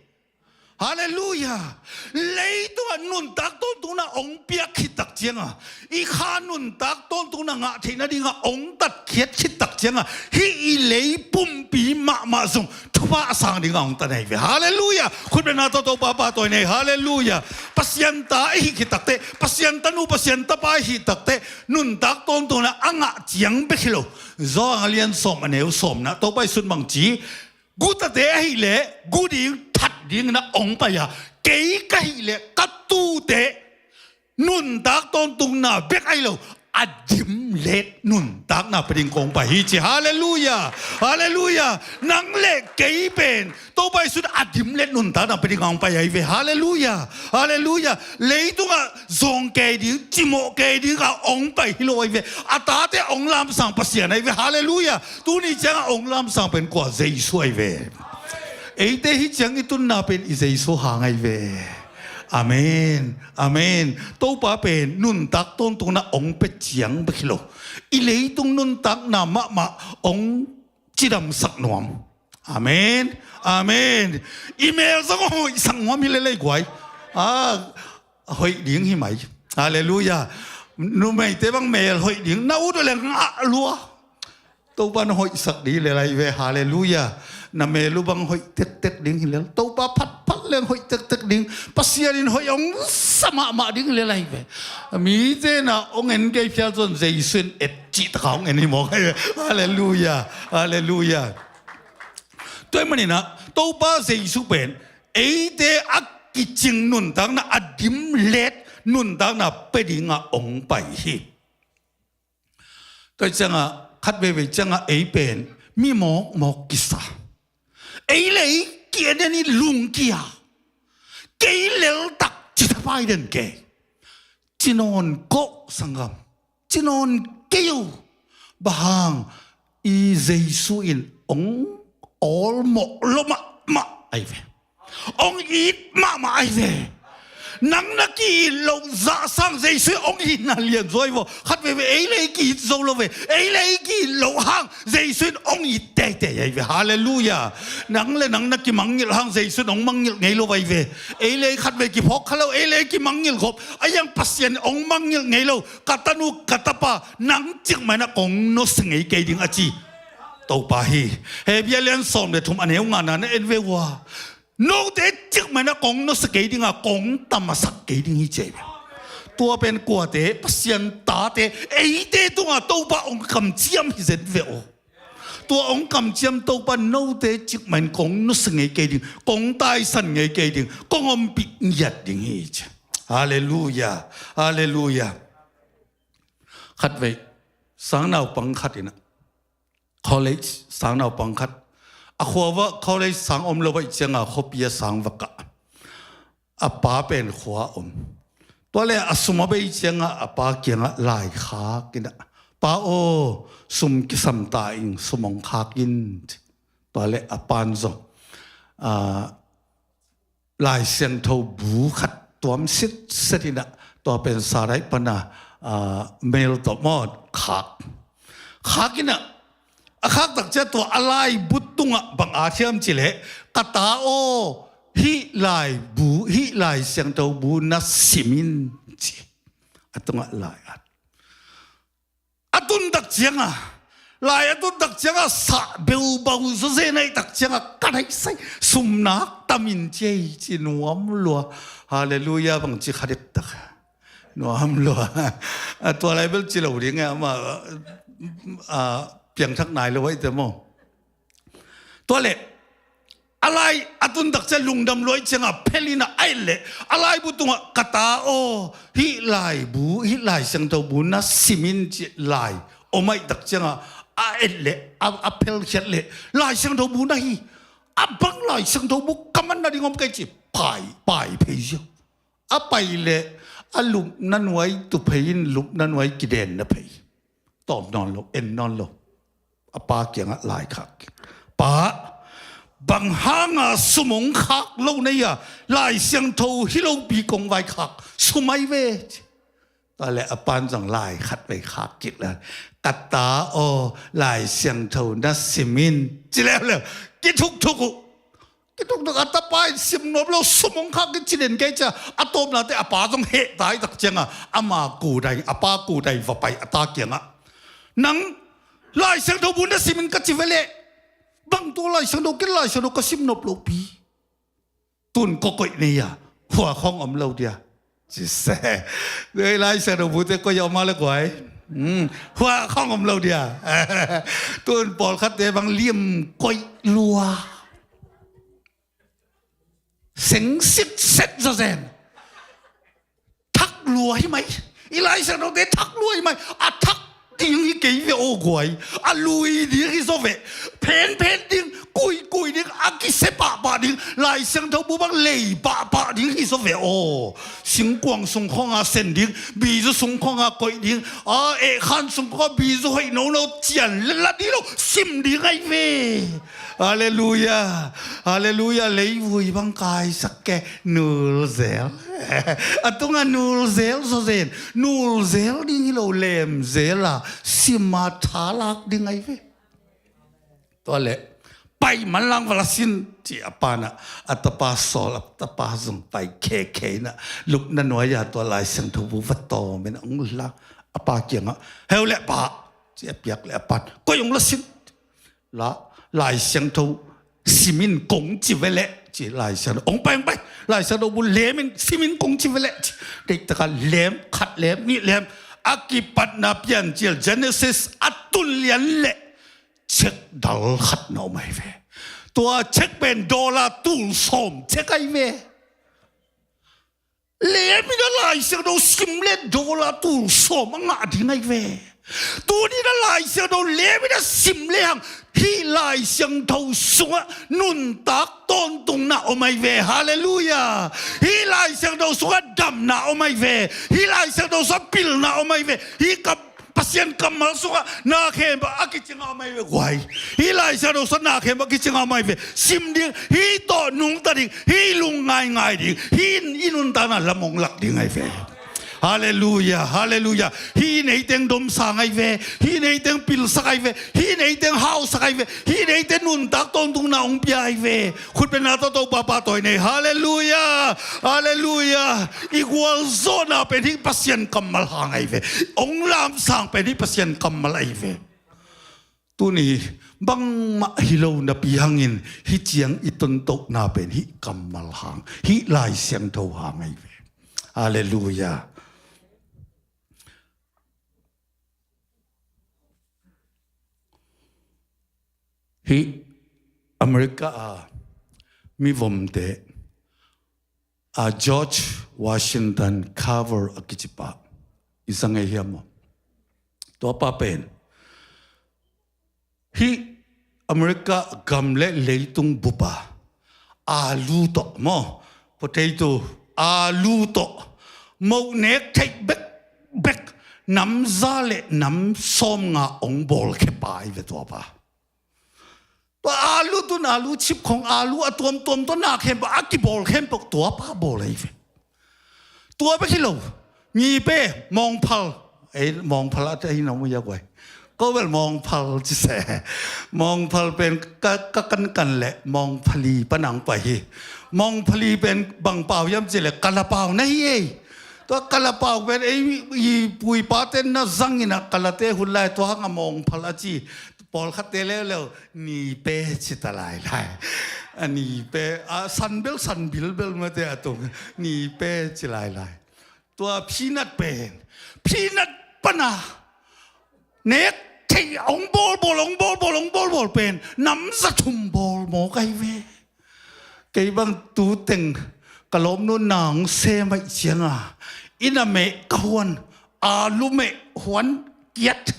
Halleluiah. Leitungah nuntak tawntungna ong piak khit tak ciangah, i kha nuntak tawntungna ngah theih nadingah ong tatkhiat khit tak ciangah, hih i lei pumpi mahmah zong thupha a sang dingah ong tan ahi ve. Halleluiah. Khutbetna tawh Topa pahtawi nei. Halleluiah. Pasian ta i hih khit takteh, Pasian tanu, Pasian tapa i hih takteh, nuntak tawntungna a ngah ciang bek hi lo, Johan a lian sawm, a neu sawmna, Topa i sut mangci, gutate ahileh gu ding, that dingin a ong pai a, kei ka hileh ka tute nuntak tawntungna bek ahi lo, a dimlet nuntakna pia ding kong pai hi ci. Halleluiah. Halleluiah. Nang le kei pen Topa Jesu in a dimlet nuntakna pia dingah ong pai ahi ve. Halleluiah. Halleluiah. Leitungah zawng kei ding, cimawh kei dingah ong pai hi lo ahi ve. A tate ong lamsang Pasian ahi ve. Halleluiah. Tuni ciangah ong lamsang pen kua? Jesu ahi ve. Eite hih ciang i tunna pen i Jesu hang ahi ve. Amen. Amen. Topa pen nuntak tawntungna ong pia ciang bek hi lo, i leitung nuntakna mahmah ong cidamsak nuam. Amen. Amen. I mel zong hoihsak nuam hi lel ei guai. A, hoih ding hi mai. Halleluiah. Numeite bang mel hoih ding, na ut uh leng ah lua. Topa na hoihsak ding hi lel ahi ve. Halleluiah. Na mel uh bang hoih tektek ding hi lel. Topa phatphat leng hoih tektek ding. Pasian in hoih ong sa mahmah ding hi lel ahi ve. Mite na ong en kei phial zong Jesu in et cih taka ong en hi mawk ahi ve. Halleluiah. Halleluiah. Tua ahih maninah Topa Jesu pen eite a kicing nuntakna, a dimlet nuntakna pia dingah ong pai hi. Tua ciangah khat veivei ciangah ei pen mi mawkmawk kisa, ei le ei ki-en en i lungkia, kei leltak cithapai den kei, ci nawn kawh sanggam, ci nawn kei uh. Bang hang? I Jesu in ong awlmawh lo mahmah ahi ve. Ong it mahmah ahi ve. Nang na ki-it loh zahsang Jesu in ong itna lian zaw ahi vaw. Khat veivei ei le ei ki-it zo lo ve. Ei le ei ki-it loh hang Jesu in ong it teitei ahi ve. Halleluiah. Nang le nang na kimangngilh hang Jesu in ong mangngilh ngei lo ahi ve. Ei le ei khat vei kiphawk kha lo, ei le ei kimangngilh khop. A iang Pasian in ong mangngilh ngei lo. Ka tanu, ka tapa, nang cikmah inah kong nusia ngei kei ding a ci Topa hi. Hebru a lian sawm le thum, a neu ngana na en ve ua. Note cikmah inah kong nusia kei ding a, kong tamasak kei ding hi ci ahi ve. Tua pen kuate? Pasian tate, eite tungah Topa ong kamciam hi zen ve aw. Tua ong kamciam Topa, note cikmah in kong nusia ngei kei ding, kong taisan ngei kei ding, kong ompih ngiat ding hi ci. Halleluiah. Halleluiah. Khat vei, sangnaupang khat inah, college sangnaupang khat, a khua uah college sang om lo ahih ciangah khuapi a sang va kah. A pa pen khua om. Tua le a sum a bei ciangah a pa kiangah laikhak inah, "Pa aw, sum kisam ta ing, sum ong khak in," ci. Tua le a pan zong, ah, Lai Siangtho bu khat tuam sitset inah, tua pen saraih pana, ah, mail tawh maw, khak. Khak inah, a khak tak ciah tua a laibu tungah bang at hiam cih leh, "Ka ta aw, hih laibu, hih Lai Siangtho bu na sim in," ci. A tungah lai at. A tun tak ciangah, lai a tun tak ciangah, sah beubau zawzen ahih tak ciangah, "Ka naisai, sum nak tam in," ci ei ci nuam lua. Halleluiah, bangci kha dektak. Nuam lua. A, tua lai bel ci lo ding e, amah, a, piangthak nai lo ahih teh maw. Tua leh a lai a tun tak ciah lungdam lua ahih ciangah phel inah a et leh, a laibu tungah, "Ka ta aw, hih laibu, hih Lai Siangtho bu na sim in," ci lai om ahih tak ciangah a et leh, a, a phelkhiat leh, "Lai Siangtho bu na hi. A bang Lai Siangtho bu ka man nading om kei," ci. Pai, pai phei ziau. A pai leh a lupna nuai tu phei in, lupna nuai kidenna phei. Tawm nawn lo, en nawn lo. A pa kiangah laikhak. "Pa, bang hanga sum ong khak lo na hi a, Lai Siangtho hi lopi kong vaikhak? Sum ahi ve," ci. Tua leh a pan zong lai khat vei khak kik leh, "Ka ta aw, Lai Siangtho na sim in," ci leuleu. Kithukthuk uh. Kithukthuk, a tapa in sim nop lo, sum hong khak kik ci den kei cia. A tawpna teh a pa zong heh ta hi tak ciangah, ama kudai, a pa kudai va pai a ta kiangah, "Nang Lai Siangtho bu na sim in ka ci ve leh, bang tua Lai Siangtho, ken Lai Siangtho ka sim nop lo pi. Tun kawkoih nei a, hua khawng om lo dia," ci se. Ei, Lai Siangtho bute koih a om a le guai. Hmm, hua khawng om lo dia. Tun pawlkhatte bang lim koih lua. Seng sitset zawzen. Thak lua hi mai. I Lai Siangthote thak lua hi mai. A thak ding hi kei ve aw guai. A lui ding hi zaw ve. Phenphen ding, kuikui ding, a kisia pahpah ding. Lai Siangtho bu bang lei pahpah ding hi zaw ve aw. Singkuang sung khawnga sen ding, bizu sung khawnga koih ding. A, eh, khan sung khawnga bizu hoih nono cian la ding lo. Sim ding ahi ve. Halleluia. Halleluia. Leivui bang kaisak kei, nul zel. A tungah nul zel zawzen. Nul zel ding hi lo, lem zel a, sim a tha lak ding ahi ve. Tua leh, "Pai manlang va la sin," ci a pa in ah, a tapa sawl, a tapa zong pai khekhe in ah, lupna nuai-ah tua Lai Siangtho bu va tawm in ah hong la. A pa kiangah, "Heu leh pa," ci a piak leh a pa in, "Koih hong la sin." "La, Lai Siangtho sim in kong ci ve leh," ci Lai Siangtho. "Hong pai, hong pai. Lai Siangtho bu lem in, sim in kong ci ve leh," ci. Deihtakah lem, khat lem, nih lem. A kipatna Piancil Genesis a tun lian leh cheque dal khat na om ahi ve. Tua cheque pen dollar tul sawm cheque ahi ve. Lem in ah Lai Siangtho sim leh dollar tul sawm a ngah ding ahi ve. Tuni in ah Lai Siangtho lem in ah sim lehang, hih Lai Siangtho sungah nuntak tawntungna om ahi ve. Halleluia. Hih Lai Siangtho sungah damna om ahi ve. Hih Lai Siangtho sungah pilna om ahi ve. Hih ka Pasian kammal sungah na khempeuh a kicing a om ahi ve guai. Hih Lai Siangtho sungah na khempeuh a kicing a om ahi ve. Sim ding, hih tawh nungta ding, hih lungngaingai ding, hih i nuntakna lam hong lak ding ahi ve. Halleluia, halleluia. Hih neiteng domsang ahi ve. Hih neiteng pilsak ahi ve. Hih neiteng hausak ahi ve. Hih neiteng nuntak tawntungna hong pia ahi ve. Khutbetna tawh Topa pahtawi nei. Halleluia. Halleluia. I gualzawhna pen hih Pasian kammal hang ahi ve. Hong lamsang pen hih Pasian kammal ahi ve. Tuni bangmah hi lo napi hangin hih ciang i tontohna pen hih kammal hang, hih Lai Siangtho hang ahi ve. Halleluia. Hih America a mivomte a George Washington Carver a kici pa i sa ngei hiam maw? Tua pa pen hih America gam le leitung bup a alu tawh maw, potato, alu tawh moh nek theih bekbek nam za le nam sawmnga hong bawlkhia pa ahi ve tua pa. Tua alu tun, alu chip khong, alu a tuamtuam tawh na khempeuh a kibawl khempeuh tua pa bawl ahi ve. Tua bek hi lo. Ngipe, mawngphal. Ei, mawngphal a te hi na mu ya guai. Ko bel mawngphal ci se. Mawngphal pen ka, ka kankan le mawngphali panang pai hi. Mawngphali pen bang pau hiam ci le kalapau na hi ei. Tua kalapau pen ei, i pu i pa ten na zang in a kalate hun lai tua hang a mawngphal a ci. Pawlkhatte leuleu nipe ci ta lailai. A nipe, a sanbel, sanbilbel mate a tung. Nipe ci lailai. Tua peanut pen, peanut pana nek thei hong bawlbawl, hong bawlbawl, hong bawlbawl pen nam za thum bawl mawk ahi ve. Kei bang tu teng ka lawmnu na hong sem ahih cianga inn a meh ka huan, alu meh huan kiat,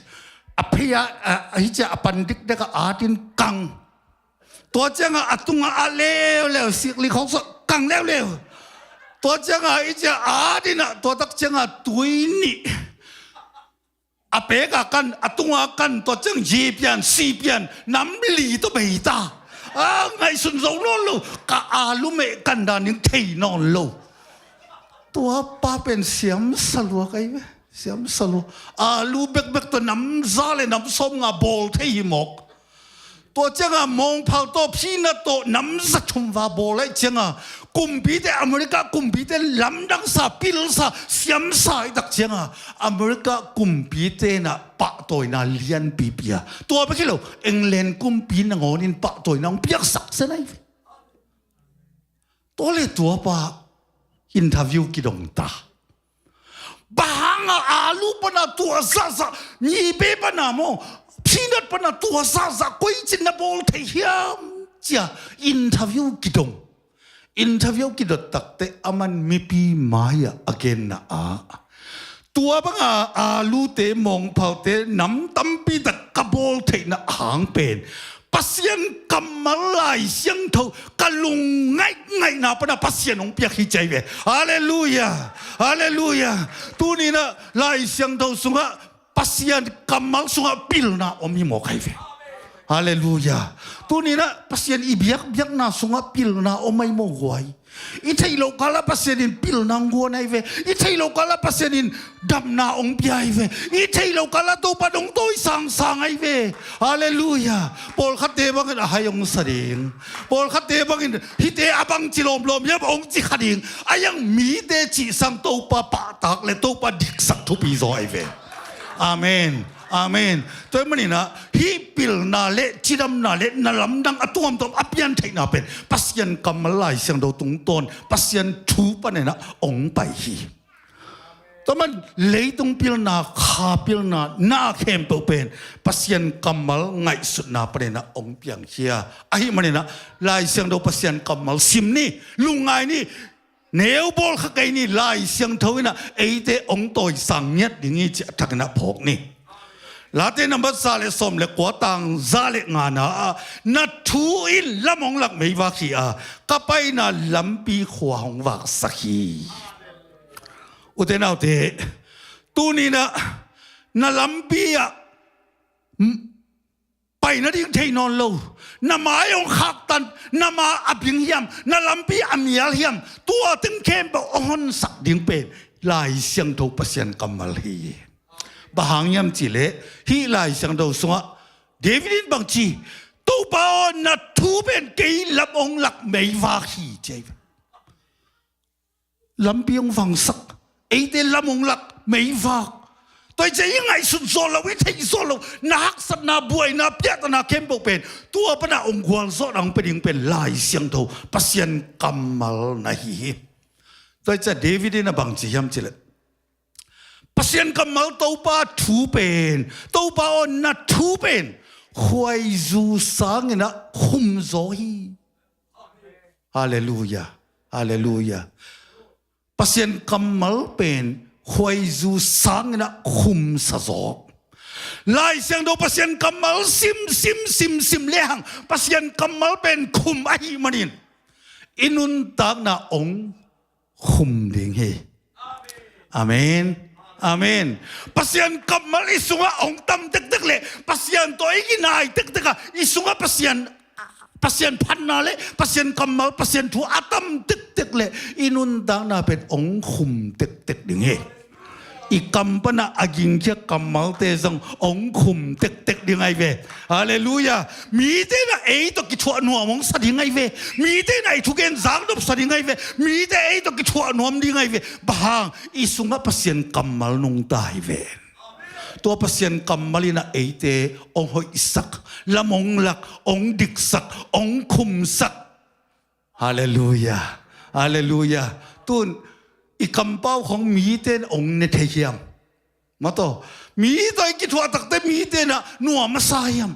a phei a, a, a hi cia a pan dikdek a atin kang. Tua cianga a tunga a leuleu sikli khawng sawh kang leuleu. Tua cianga a hi cia atin a, tua tak cianga tui nih. A peka kan, a tunga kan, tua ciang ji pian, si pian, nam li tawh bei ta. A ngaihsun zo nawn lo, ka alu meh kan dan ding thei nawn lo. Tua pa pen siam sa lua ka hi ve. Siamsa lo. Alu bekbek tawh nam za le nam sawmnga bawl thei hi mawk. Tua cianga mawngphal tawh, phinat tawh nam za thum va bawl ahih cianga kumpite, America kumpite lamdangsa, pilsa, siamsa ahih tak cianga America kumpite inah pahtawina lianpi pia. Tua bek hi lo, England kumpi nangawn in pahtawina hong piaksak zen ahi ve. Tua le tua pa interview kidong ta. Bang hanga alu pana tua zahzah, nyibe pana maw, phinat pana tua zahzah koi cin na bawl thei hiam cia interview kidong. Interview kidot takte aman mipi mai-ah a genna ah, tua banga alute, mawngphalte nam tampi tak ka bawl theihna hang pen Pasian kammal Lai Siangtho ka lung ngaihngaihna pana Pasian hong piak hi ci ahi ve. Halleluiah. Halleluiah. Tuninah Lai Siangtho sungah, Pasian kammal sungah pilna om hi mawk ahi ve. Halleluiah. Tuninah Pasian i biakbiakna sungah pilna om ahi mawk huai. I theih loh kalah Pasian in pilna hong guan ahi ve. I theih loh kalah Pasian in damna hong pia ahi ve. I theih loh kalah Topa dong tawi sangsang ahi ve. Halleluiah. Pawlkhatte bangin a hai hong sa ding. Pawlkhatte bangin hihte a bangci lawmlawm hiam hong ci kha ding. A hiang mite cihsang Topa pahtak le Topa diksak thupi zaw ahi ve. Amen. Amen. Tua ahih maninah hih pilna le cidamna le na lamdang a tuamtuam a piantheihna pen Pasian kammal Lai Siangtho tungtawn, Pasian thu paninah hong pai hi. Tua man leitung pilna, kha pilna, na khempeuh pen Pasian kammal ngaihsutna paninah hong piangkhia. Ahih maninah Lai Siangtho Pasian kammal sim ni, lungngai ni, neu bawl kha kei ni, Lai Siangtho inah eite hong tawisang ngiat ding hi ci a thakinah phawk ni. Late nambat za le sawm le kua, tang za le ngana ah, na thu in lam hong lak meivak hi a, ka paina lampi khua hong vaksak hi. Ute naute, tuninah na lampi ah pai nading thei nawn lo, na mai hong khaktan, na ma a bing hiam, na lampi a mial hiam, tua teng khempeuh hong honsak ding pen Lai Siangtho Pasian kammal hi. Bang hang hiam cihleh hih Lai Siangtho sungah David in bangci, Topa aw, na thu pen kei lam hong lak meivak hi ci ahi ve. Lampi hong vangsak, eite lam hong lak meivak. Tua hi ciah i ngaihsut zawh loh, i theih zawh loh, na haksatna, buaina, piahtana khempeuh pen tua pana hong gualzawhna hong pia ding pen Lai Siangtho Pasian kammal na hi hi. Tua hi ciah David in a bangci hiam cihleh, Pasian kammal Topa thu pen, Topa aw, na thu pen khuaizu sanginah khumzaw hi. Halleluiah. Halleluiah. Pasian kammal pen khuaizu sanginah khumsa zaw. Lai Siangtho Pasian kammal sim, sim, sim, sim lehang Pasian kammal pen khum ahih manin i nuntakna hong khum ding hi. Amen. Amen. Pasian kammal i sungah hong tam tektek le Pasian tawh i kinai tektek a, i sungah Pasian, Pasian phatna le Pasian kammal, Pasian thu a tam tektek le i nuntakna pen hong khum tektek ding hi. I kam pana a gingkhia kammalte zong hong khum tektek ding ahi ve. Halleluiah. Mite inah ei tawh kithuah nuam hong sa ding ahi ve. Mite inah i thugen zaknop sa ding ahi ve. Mite ei tawh kithuah nuam ding ahi ve. Bang hang, i sungah Pasian kammal nungta hi ve. Tua Pasian kammal inah eite hong hoihsak, lam hong lak, hong diksak, hong khumsak. Halleluiah. Halleluiah. Tun i kampau khong mite in hong ne thei hiam? Mataw, mi tawh i kithuah takte mite inah nuam a sa hiam?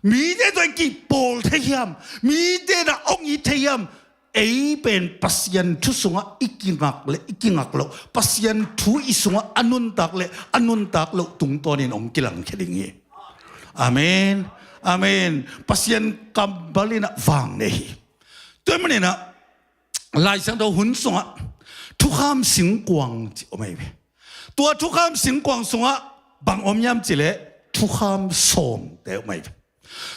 Mite tawh i kipawl thei hiam? Mite inah hong it thei hiam? Ei pen Pasian thu sungah i kingak le i kingak loh, Pasian thu i sungah a nuntak le a nuntak loh tungtawnin hong kilangkhia ding hi. Amen. Amen. Pasian kammal inah vang nei hi. Tua ahih maninah Lai Siangtho hun sungah thukham singkuang ci om ahi ve. Tua thukham singkuang sungah bang om hiam cihleh thukham sawmte om ahi ve.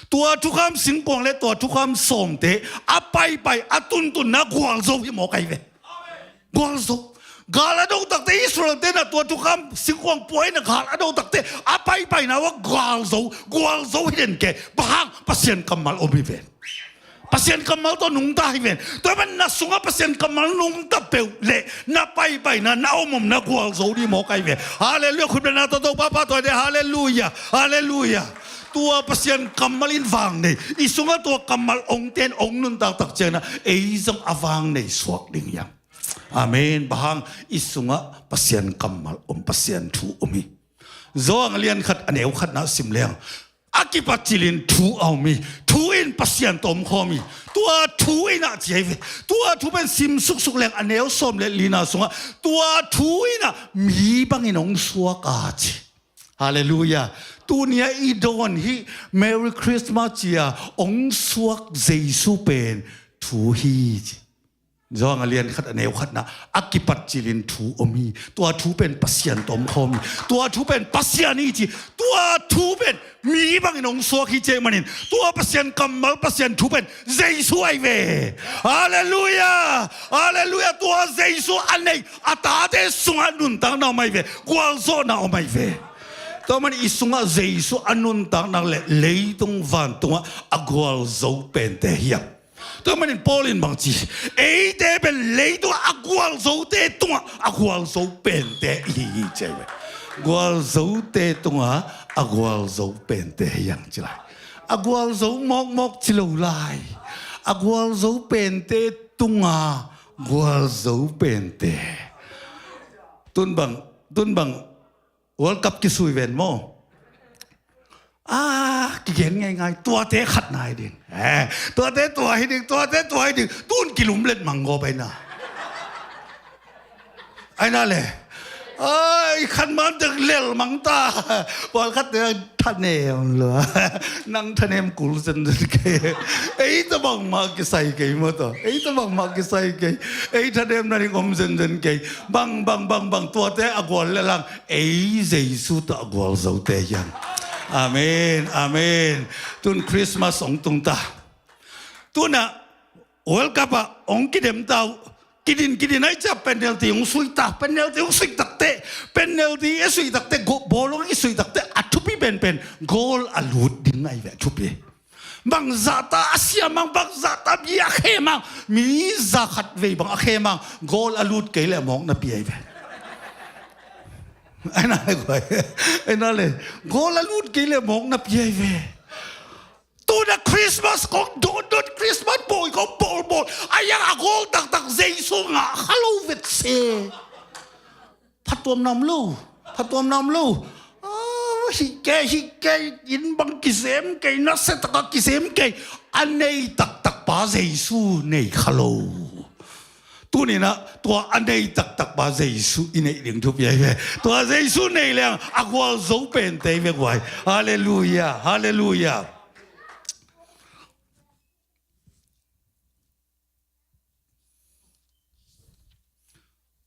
Tua thukham singkuang le tua thukham sawmte a paipai a tuntunna gualzo hi mawk ahi ve. Gualzo. Gal a do takte Israel-te na tua thukham singkuang pua in a gal a do takte a paipaina uh a gualzo, gualzo hi den kei. Bang hang? Pasian kammal om hi ven. Pasian kammal tawh nungta hi ven. Tua ahih manin na sungah Pasian kammal nungta peuh leh na paipaina, na omomna gualzo ding mawk ahi ve. Halleluiah. Khutbetna tawh Topa pahtawi ding. Halleluiah. Halleluiah. Tua Pasian kammal in vang nei, i sungah tua kammal ongte in ong nuntak tak ciangin ah ei zong a vang nei suak ding hi hang. Amen. Bang hang? I sungah Pasian kammal om, Pasian thu om hi. Johan a lian khat a neu khatna sim leng, a kipat cilin thu a om hi. Thu in Pasian tawh omkhawm hi. Tua thu in ah ci ahi ve. Tua thu pen sim suksuk leng a neu sawm le lina sungah, tua thu in ah mi bangin ong suak a ci. Halleluiah. Tuni-ah i dawn hih Merry Christmas ci-a ong suak Jesu pen thu hi ci. Johan a lian khat a neu khatna, a kipat cilin thu om hi. Tua thu pen Pasian tawh omkhawm hi. Tua thu pen Pasian hi ci. Tua thu pen mi bangin ong suak hi ci ahih manin tua Pasian kammal, Pasian thu pen Jesu ahi ve. Halleluiah. Halleluiah. Tua Jesu a nei a tate sungah nuntakna om ahi ve. Gualzawhna om ahi ve. Tua manin i sungah Jesu a nuntak nak leh leitung vantungah a gualzo pente hi hang. Tua manin Paul in bang ci? Eite pen leitungah a gualzote tungah a gualzo pente i hi hi ci ahi ve. Gualzote tungah a gualzo pente hi hang ci lai. A gualzo mawkmawk ci lo lai. A gualzo pente tungah gualzo pente. Tun bang, tun bang World Cup kisui ven maw? Ah, kigen ngeingai. Tuate khat na hi ding. Eh, tuate tua hi ding, tuate tua hi ding. Tun kilum let mang gawp ahi na. Ahi na le. Ai, khat man dek lel mang ta. World Cup te thanem lua. Nang thanem kul zenzen kei. Ei tawh bangmah kisai kei maw tawh. Ei tawh bangmah kisai kei. Ei thanemna ding om zenzen kei. Bang, bang, bang, bang. Tuate a gual le lang. Ei Jesu tawh a gualzote hi hang. Amen, amen. Tun Christmas hong tung ta. Tun ah World Cup ah hong kidem ta uh. Kidin, kidin ahih ciang penalty hong sui ta. Penalty hong sui takte, penalty a sui takte, go-, ball hong i sui takte a thupi penpen goal a lut ding ahi ve, a thupi. Bang zahta a siam hang, bang zahta mi a khem hang, mi za khat vei bang a khem hang, goal a lut kei leh mawk napi ahi ve. Ahi na le guai. Ahi na le. Goal a lut kei leh mawk napi ahi ve. Tun ah Christmas kong dotdot, Christmas bawi kong bawlbawl, a yang a goal taktak Jesu ngah kha lo vet se. Phatuamna om lo. Phatuamna om lo. Ah, hih kei, hih kei, inn bang kisem kei, nasia takah kisem kei. A nei taktak pa Jesu nei kha lo. Tuni-in ah tua a nei taktak pa Jesu i neih ding thupi ahi ve. Tua Jesu nei leng a gualzo pente ahi ve guai. Halleluiah, halleluiah.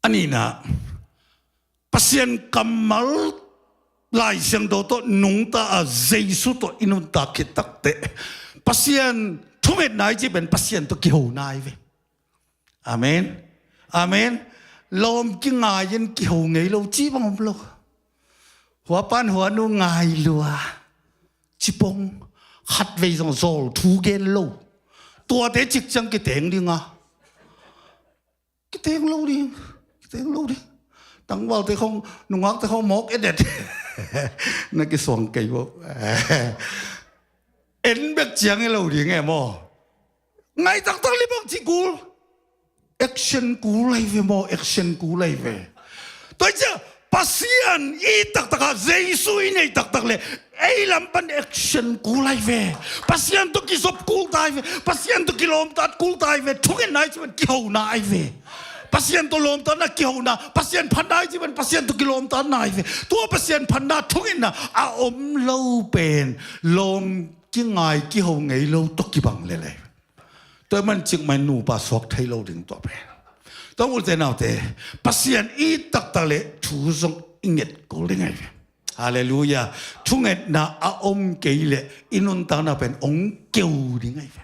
A nihna, Pasian kammal Lai Siangtho tawh nungta a Jesu tawh i nuntak khit takteh, Pasian thungetna i cih pen Pasian tawh kihona ahi ve. Amen. Amen. Lawm kingai in kiho ngei lo cih bang om lo. Huapan huanu ngai lua. Cipong khatvei zong zawl thu gen lo. Tuate cik ciang kiteng ding a. Kiteng lo ding. Kiteng lo ding. Tangvalte khong, nungakte khong mawk edet. Na kisuang kei bo. En bek ciang e lo ding e maw. Ngai taktak le bang ci kul. Action kul ahi ve maw, action kul ahi ve. Tua hi ciah Pasian i taktak a, Jesu i neih taktak le ei lam pan action kul ahi ve. Pasian tawh kizop kul ta ahi ve. Pasian tawh kilawmtat kul ta ahi ve. Thungetna i cih pen kihona ahi ve. Pasian tawh lawmtatna kihona, Pasian phatna i cih pen Pasian tawh kilawmtatna ahi ve. Tua Pasian phatna thungetna a om lo pen lawm kingai kiho ngei lo tawh kibang lel ahi ve. Tua ahih man cikmah in nupa suak thei lo ding tua pen. Tua ute naute, Pasian i taktak le thu zong i nget kul ding ahi ve. Halleluiah. Thungetna a om kei le i nuntakna pen ong keu ding ahi ve.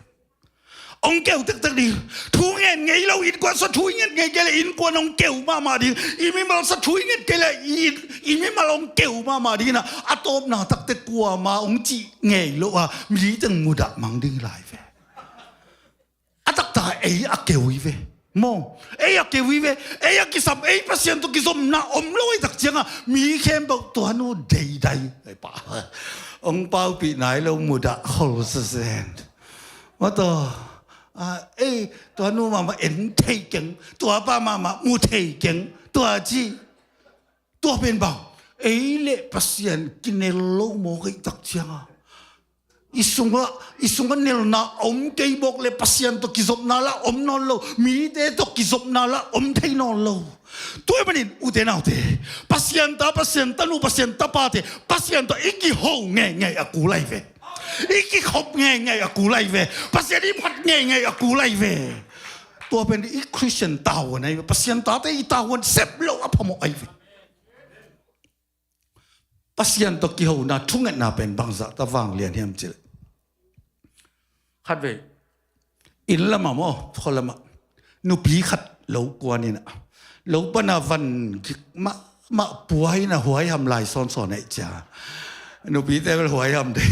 hong keu tektek ding. Thu ngen ngei lo innkuan sa thu i nget ngei kei le innkuan hong keu mahmah ding. I mimal sa thu i nget kei le i, i mimal hong keu mahmah ding in ah, a tawpna takte kuama hong cih ngei lo a, mi teng mudah mang ding lai ve. A taktak ei a keu hi ve. Maw, ei a keu hi ve. Ei a kisam, ei Pasian tawh kizopna om lo ei tak cianga mi khempeuh tua nu deidai. Ei pa, hong paupih nai lo mudah khol sazen. Maw taw, a, ei, tua nu mahmah en thei keng, tua pa mahmah mu thei keng, tua ci. Tua pen bang, ei le Pasian kinel lo mawk ei tak cianga i sungah, i sungah nelna a om kei bawk le Pasian tawh kizopna la om nawn lo, mite tawh kizopna la om thei nawn lo. Tua ahih manin ute naute, Pasian ta, Pasian tanu, Pasian tapate, Pasian tawh i kiho ngeingei a kul ahi ve. I kikhop ngeingei a kul ahi ve. Pasian i phat ngeingei a kul ahi ve. Tua pen i Christian tavuan ahi ve. Pasian tate i tavuan sep lo a phamawh ahi ve. Pasian tawh kihona thungetna pen bangzah ta vanglian hiam cih leh, khatvei inn lamah maw, khualamah nupi khat lo kuan in ah, lo pana van gik mahmah pua in ah, huaiham lai sawnsawn ahih cia. Nupite bel huaiham dei.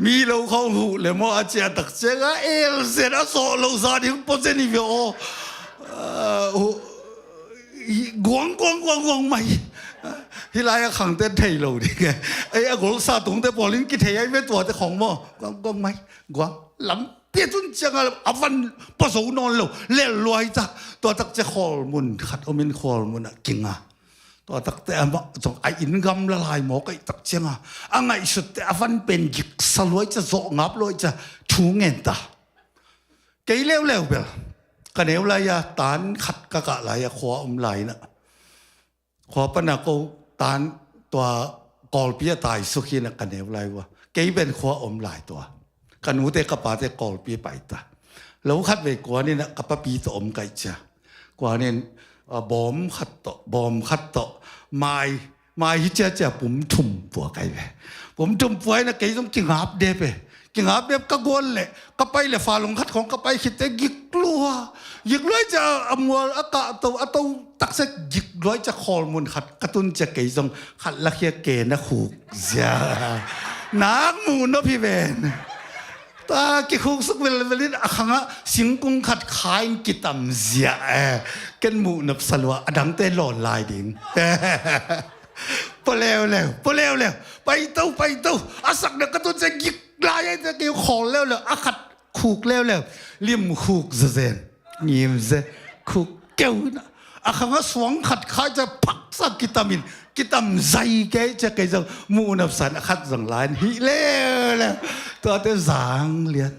Mi lo khawng huh le maw a ciah tak ciangah elzet a sawh loh za ding pua zen hi ve aw. Ah, huh. Guang, guang, guang, guang mai. Hih lai-ah khangte thei lo ding e. Ei, a golsa tungte pawl in kithei ahi ve tuate khawng maw. Guang, guang mai. Guang. Lampi a tun ciangah a van pua zo nawn lo. Lel luai ta. Tua tak ciang khualmun khat om in khualmun ah kinga. Tua takte amah zong a inn gamla lai mawk ahih tak ciangah a ngaihsutte a van pen giksa luai ciang, zawh ngap luai ciang thu ngen ta. Kei leuleu bel ka neu lai-a tan khat ka kah lai-a khua om lai in ah, khua pana ko tan tua Kawlpi a taisuk hi in ah ka neu lai uh a, kei pen khua om lai tua. Ka nute ka pate Kawlpi pai ta. Lo khatvei kuan in ah ka papi tawh om ka hih cia. Kuan in, a, bawm khat tawh, bawm khat tawh, mai, mai hi ciacia pum thum pua ka hi ve. Pum thum pua in ah kei zong kingap dep e. Kingap dep ka guan leh ka pai leh falong khat khawng ka pai khitte gik lua. Gik lua hi cia a mual a kahto a to taksa gik lua hi cia khawl mun khat ka tun cia kei zong khat lakhia ke na khuk zia. Nak muh nop hi ven. Ta kikhuk suk velvel in a khangah singkung khat kha in kitam zia e. Ken muh nop sa lua, a dangte lawn lai ding. Pua leuleu, pua leuleu. Paito, paito. A sakna ka tun cia gik lai a, cia kei khawl leuleu. A khat khuk leuleu. Lim khuk zezen. Ngim ze. Khuk keu na. A khangah suang khat khai cia phaksa kitamin. Kitam zai kei cia kei zong muh nop san a khat zong lai in hih leuleu. Tuate zang lian.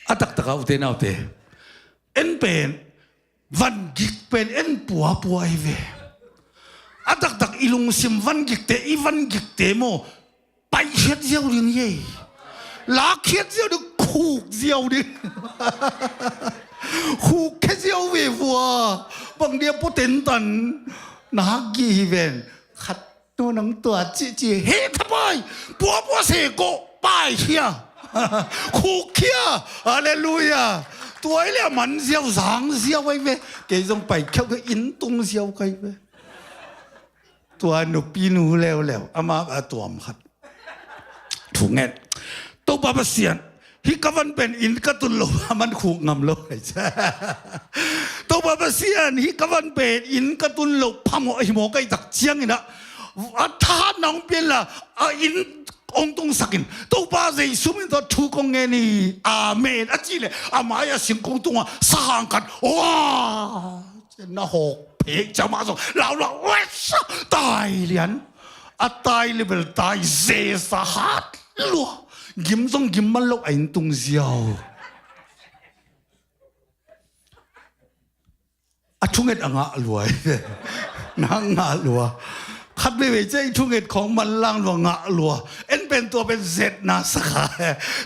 A taktakah ute naute, en pen van gik pen en puapua hi ve. A taktak i lungsim van gikte, i van gikte maw, paikhiat ziau ding hi ei. Lakkhiat ziau ding, khuk ziau ding. Khuk khia ziau ve vua. Bang dia pua tentan nak gih hi ven. Khat tu nang tua cihcih he thapai. Puapua se kawh paikhia. Khukkhia. Halleluia. Tua i le a man ziau, zang ziau ahi ve. Kei zong paikhia ve, inn tung ziau ka hi ve. Tua nupi nu leuleu, ama a tuam khat. Thu ngen. Topa Pasian, hih ka van pen inn ka tun lo, a man khuk ngam lo. Topa Pasian, hih ka van pen inn ka tun lo, phamawh hi mawk ahih tak ciangin ah, a thahatna hong pia inla, a inn hong tungsak in, Topa Jesu min tawh thu kong ngen hi, amen, a cih leh, a mai-ah singkung tungah sahang khat, ua, na hawk phek ciang mah zong, lau lau, uesa, tai lian. A tai le bel tai zesa hat lua. Gim zong gim man lo a inn tung ziau. A thunget a ngah lua. Na ngah lua. Khat veivei cia i thunget khawng manlang lua, ngah lua. En pen tua pen zetna sa kha.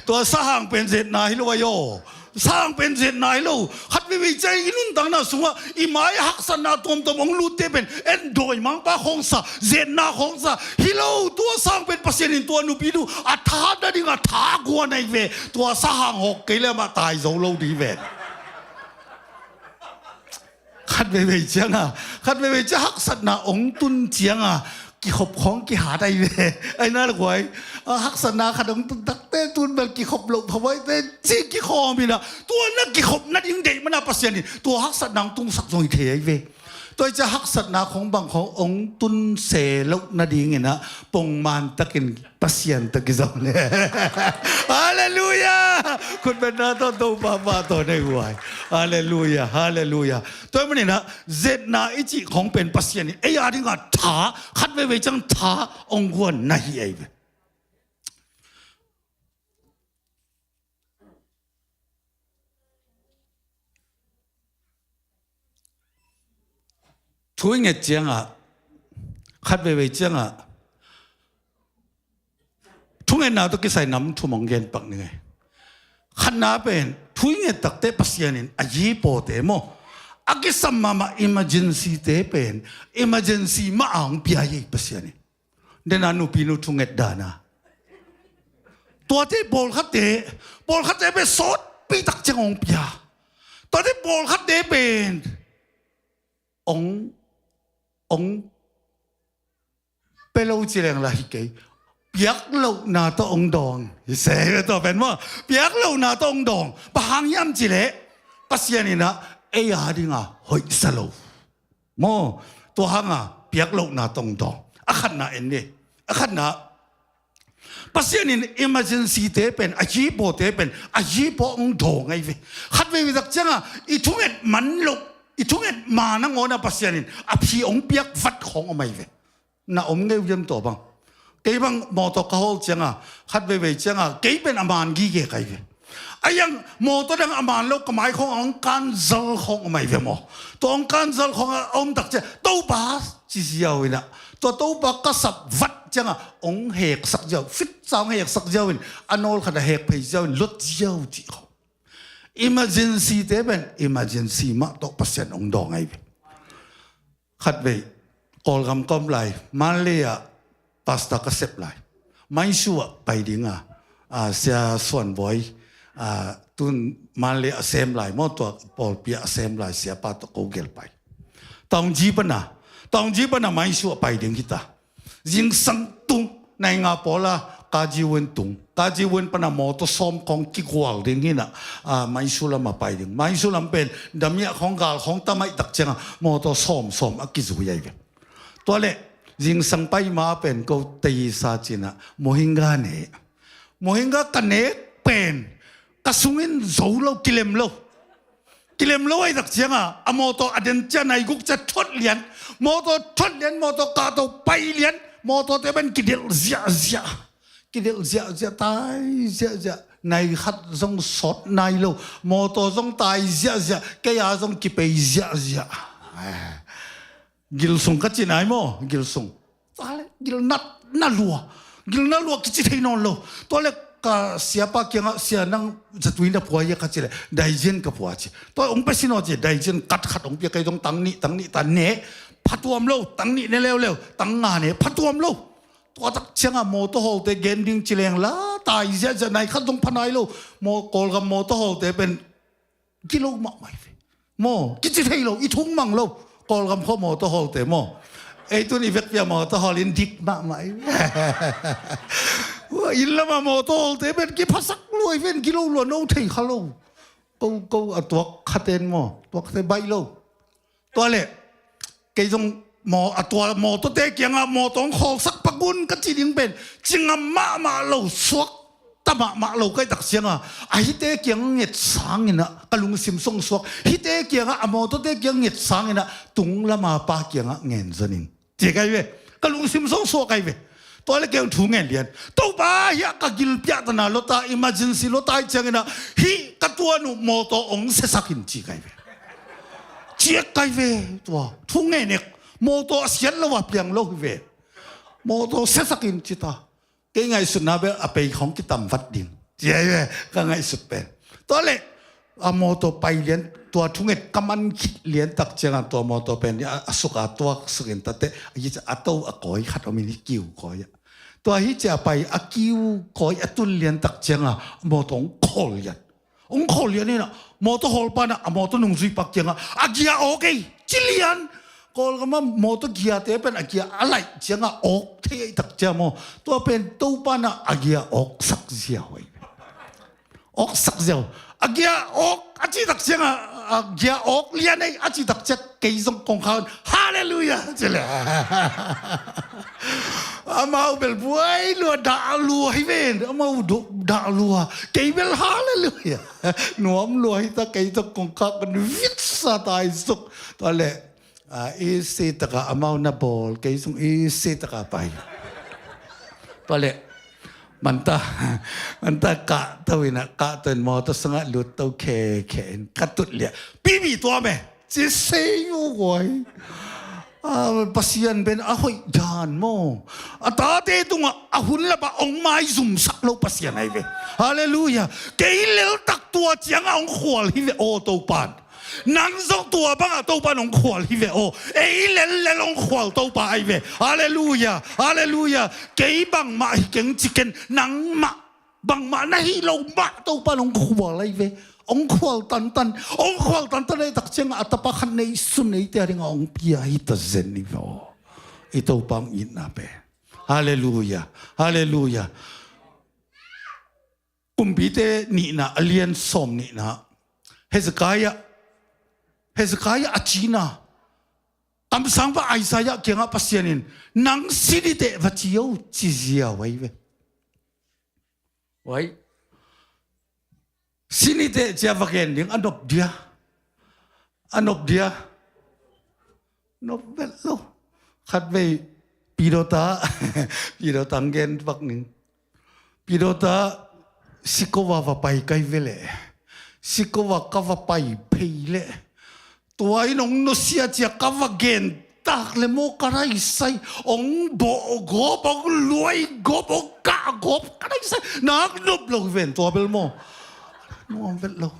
Tua sahang pen zetna hi lo ahi aw. Sang pen zetna hi lo. Khat veivei ciang i nuntakna sungah i mai haksatna tuamtuam hong lutte pen en dawimangpa khawngsa, zetna khawngsa hi lo. Tua sang pen Pasian in tua nupi tu a tha nading a tha guan ahi ve. Tua sahang hawk kei le amah tai zo lo ding hi ve. Khat veivei cianga, khat veivei ciang haksatna hong tun cianga kikhop khawng kihat ahi ve. Ahi na le guai, a, haksatna khat hong tun takte tun bel kikhop loh phamawh te ci kikhawm inah tua na kikhop nading deih mana Pasian in tua haksatna hong tungsak zong hi thei ahi ve. Tua hi ciang haksatna khawng bang khawng hong tun se loh nading inah pongman takin Pasian tawh kizom le. Halleluiah! Khutbetna tawh Topa pahtawi nei guai. Halleluiah, halleluiah. Tua hi maninah zetna i cih khawng pen Pasian in ei a dingah tha, khat veivei ciang tha hong guan na hi ahi ve. Thu i nget ciangah, khat veivei ciangah thungetna tawh kisai nam thum hong gen pak ning ei. Khatna pen thu i nget takte Pasian in a yipawte maw, a kisam mahmah emergency te pen emergency mah a hong pia hi Pasian in. Dena nupi nu thunget dana. Tuate pawlkhatte, pawlkhatte pen sawtpi tak ciang hong pia. Tuate pawlkhatte pen hong, hong pia lo ci leng lah hi kei. Piak lohna tawh hong dawng. Hi se tua pen maw. Piak lohna tawh hong dawng. Bang hang hiam ci leh Pasian inah ei a dinga hoihsa lo. Maw, tua hanga piak lohna tawh hong dawng. A khatna en ni. A khatna, Pasian in emergency te pen, a yipawte pen, a yipaw hong dawng ahi ve. Khat veivei tak cianga i thunget man loh, i thunget ma nangawn a Pasian in a phi hong piak vat khawng om ahi ve. Na om ngei uh diam tua bang? Kei bang mawtaw ka hawl cianga, khat veivei cianga kei pen a man gige ka hi ve. A iang mawtaw dang a man lo ka mai khawng a hong kanzal khawng om ahi ve maw? Tua hong kanzal khawng a om tak ciang Topa ci ziau inah, tua Topa ka sap vat cianga hong heksak ziau, fit ca hong heksak ziau in, a nawl khat a hek phei ziau in luat ziau cih khawng. Emergency te pen emergency mah tawh Pasian hong dawng ahi ve. Khatvei Kawlgam ka om lai, Manley ah pastor ka sep lai. Maisu ah pai dinga, a, Sia Suan Bawi, a, tun Manley a sem lai maw, tua pawlpi a sem lai siapa tawh ko gel pai. Taungji pana, Taungji pana Maisu ah pai ding hita. Zingsang tung, nai nga pawla Kajiwin tung. Kajiwin pana mawtaw sawm khawng kigual ding hinah, a, Maisu lam a pai ding. Maisu lam pen damiah khawng gal khawng tamaih tak cianga mawtaw sawm sawm a kizui ahi ve. Tua leh zingsang pai ma pen ko teisa cinah Mohinga ne. Mohinga ka nek pen ka sungin zo lo, kilem lo. Kilem lo ahi tak cianga a mawtaw a den cia nai guk cia thot lian. Mawtaw thot lian, mawtaw kahto pai lian. Mawtaw te pen kidelh ziahziah. Kidelh ziahziah, tai ziahziah. Nai khat zong sawt nai lo. Mawtaw zong tai ziahziah. Kei a zong kipei ziahziah. Gilsung ka ci nai maw, gilsung. Gilnat na lua. Gilnat lua kici thei nawn lo. Tua le ka siapa kiangah, "Sia, nang zatui na pua hia?" ka ci le, "Daijin ka pua," ci. Tua hong pia sin aw ci, daijin kat khat hong pia, kei dong tang nih, tang nih ta ne. Phatuam lo, tang nih ne leuleu, tang nga ne, phatuam lo. Tua tak ciangah mawtaw hawlte gen ding ci leng la, tai ziahziah, nai khat dong pha nai lo. Maw, Kawlgam mawtaw hawlte pen gilo mahmah hi ve. Maw, kici thei lo, i thung mang lo. Kawlgam khua mawtaw hawlte maw. Ei tun i vekpi a mawtaw hawl in dik mahmah hi ve. Inn lama mawtaw hawlte pen kiphasak lua hi ve, gilo lua, no thei kha lo. Ko, ko a tuak khaten maw, tuak khate baih lo. Tua leh kei zong maw, a tua mawtawte kiangah mawtaw hong khawlsak pak un ka ci ding pen ci ngam mahmah lo, suak ta mahmah lo ka hih tak cianga, a hihte kiang nget sanginah ka lungsim song suak. Hihte kiangah, a mawtawte kiang nget sanginah tung lama pa kiangah ngen zanin ci ka hi ve. Ka lungsim song suak ka hi ve. Tua le kei hong thu ngen lian. Topa, hiah ka gilpiahtana lota, emergency lota hi cianginah hih ka tuan uh mawtaw hong siasak in ci ka hi ve. Ciek ka hi ve. Tua thu ngen ek. Mawtaw a siat lo a piang lo hi ve. Mawtaw siasak in ci ta. Kei ngaihsutna bel a pei khawng kitam vat ding ci ahi ve, ka ngaihsut pen. Tua leh a mawtaw pai lian, tua thunget ka man khit lian tak ciangah tua mawtaw pen a, a suk a tuak sukin tate, a, a to a kawi khat om in, kiu kawi ah. Tua hi cia pai a kiu kawi a tun lian tak ciangah a mawtaw hong khawl lian. Hong khawl lian inah mawtaw hawlpa inah a mawtaw nungzui pak ciangah a gia awk ei ci lian. Kawlgam ah mawtaw giate pen a gia a laih ciangah awk thei ei tak cia maw. Tua pen Topa inah a gia awksak ziau ei. Awksak ziau. A gia awk a cih tak ciangah a gia awk lian ei a cih tak ciang kei zong kongkhak un, Halleluiah ci le. Amau bel buai lua, dah lua hi ven. Amau dah lua, kei bel Halleluiah. Nuam lua hi ta, kei zong kongkhak un, vitsa tai suk. Tua le, a, i si taka amau na bawl, kei zong i si taka pai. Tua le, manta, manta kahto inah, kahto in mawtaw sungah lutto khekhe in ka tut liah. Pipi tua me ci sei uh guai. A, Pasian pen a hoih dan maw. A tate tungah a hun lapah hong maizumsak lo Pasian ahi ve. Halleluiah. Kei leltak tua ciangah hong khual hi ve aw Topan. Nang zong tua bangah Topan hong khual hi ve aw. Ei lellel hong khual Topa ahi ve. Halleluiah. Halleluiah. Kei bangmah hi keng ci ken, nangmah bangmah na hih lo mah Topan hong khual ahi ve. Hong khual tantan. Hong khual tantan ahi tak ciangah a tapa khat neihsun eite a dingah hong pia hi ta zen hi ve aw. I Topa hong itna pen. Halleluiah. Halleluiah. Kumpite nihna a lian sawm nihna. Hezekiah, Hezekiah a cina, kamsangpa Isaiah kiangah Pasian in, nang si ni teh va ci o ci ziau ahi ve. Uai. Si ni teh cia va gen ding a nop dia. A nop dia. Nop vet lo. Khatvei pidota, pidota gen pak ning. Pidota, sikowa va pai kai ve leh. Sikowa ka va pai phei leh. Tua in hong nusia cia ka va gen tak le maw ka daisai. Hong bawh gawp, hong luai gawp, hong kah gawp ka daisai. Nak nop lo ven tua bel maw. Nuam vet lo.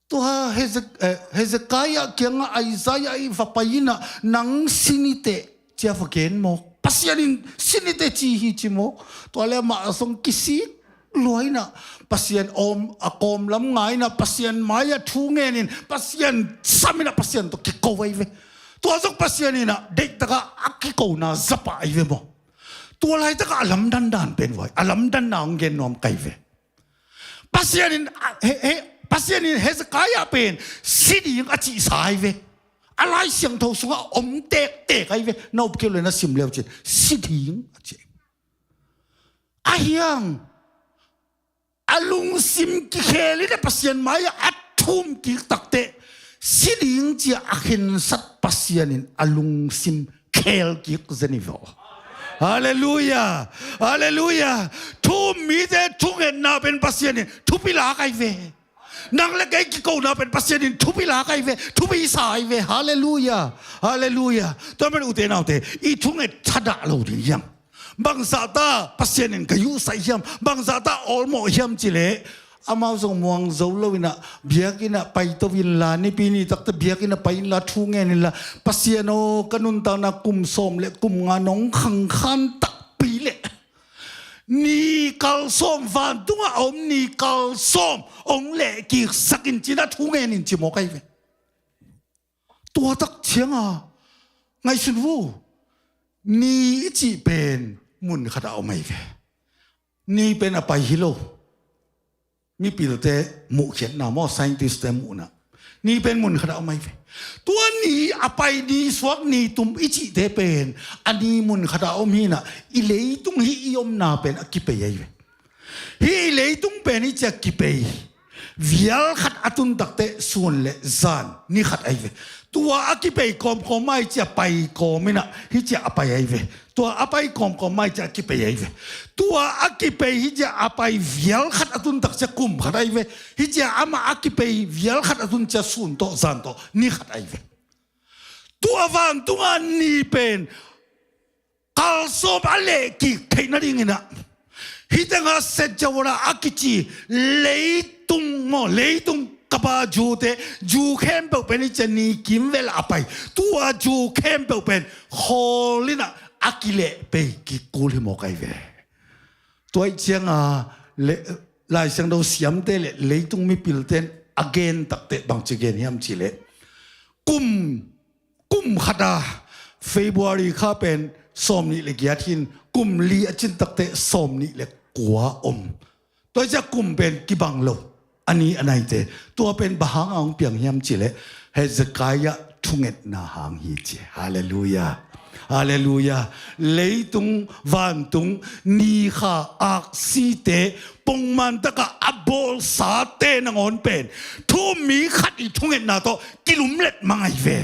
Tua Hezek-, eh, Hezekiah kiangah Isaiah i va pai inah nang si ni teh cia va gen mawk. Pasian in si ni teh ci hi ci mawk. Tua le amah zong kisik lua inah Pasian om, a kawmlam nga inah Pasian mai-ah thu ngenin Pasian sam inah Pasian tawh kiko ahi ve. Tua zong Pasian inah deihtakah a kikona zapah ahi ve maw. Tua laitakah a lamdandan pen vai, a lamdanna hong gen nuam kai ve. Pasian in, he, he, Pasian in Hezekiah pen si ding a cihsa ahi ve. A Lai Siangtho sungah om tektek ahi ve. Na upkeu le na sim leu cin si ding a cih. A hiang a lungsim kikhel in a Pasian mai-ah a thum kik takteh si ding cia a khensat Pasian in a lungsim khel kik zen hi vaw. Halleluiah. Halleluiah. Thu um mite thungetna pen Pasian in thupi lak ahi ve. Nang le kei kikona pen Pasian in thupi lak ahi ve. Thupi sa ahi ve. Halleluiah. Halleluiah. Tua pen ute naute, i thunget thadah lo ding hiam? Bangzahta Pasian in ka yuhsaih hiam? Bangzahta awlmawh hiam cileh amau zong muang zo lo inah biakinn ah paito inla, nipi ni takte biakinn ah pai inla, thu ngen inla, Pasian aw, ka nuntakna kum sawm le kum nga nong khangkhan takpi leh ni kal sawm, vantungah a om ni kal sawm hong lehkiksak in ci-in a thu ngen in ci mawk ahi ve. Tua tak cianga ngaihsun vo. Ni i cih pen mun khatah om ahi ve. Ni pen a pai hi lo. Mipilte muhkhiatna maw, scientist-te muhna, ni pen mun khatah om ahi ve. Tua ni a pai, ni suak, ni tum i cihte pen a ni mun khatah om hi inah i leitung hih i omna pen a kipei ahi ve. Hih i leitung pen hih cia kipei, vial khat a tun takteh sun le zan ni khat ahi ve. Tua a kipei kawmkawm mah hih cia pai kawm inah hih cia a pai ahi ve. Tua a pai kawmkawm mah hih cia a kipei ahi ve. Tua a kipei hih cia a pai vial khat a tun tak cia kum khat ahi ve. Hih cia amah a kipei vial khat a tun cia sun tawh zan tawh ni khat ahi ve. Tua vantunga ni pen kal sawm a lehkik theih nading inah hih tengah Setjawara a kici leitung maw, leitung Ka pa Jew te, Jew khempeuh pen i cian ni kimvel a pai. Tua Jew khempeuh pen khawl in ah a kilehpei kikul hi mawk ahi ve. Tua ih cianga le, Lai Siangtho siamte le leitung mipilte in a gen takteh bangci gen hiam cihleh, kum kum khata February kha pen sawmnih le giat hin, kum li a cin takteh sawmnih le kua om. Tua ciah kum pen kibang lo, a ni a naite. Tua pen bang hanga hong piang hiam cihleh, Hezekiah thungetna hang hi ci. Halleluiah. Halleluiah. Leitung vantung ni kha aksite pongman taka a bawlsate nangawn pen thu-um mi khat i thungetna tawh kilumlet mang ahi ve.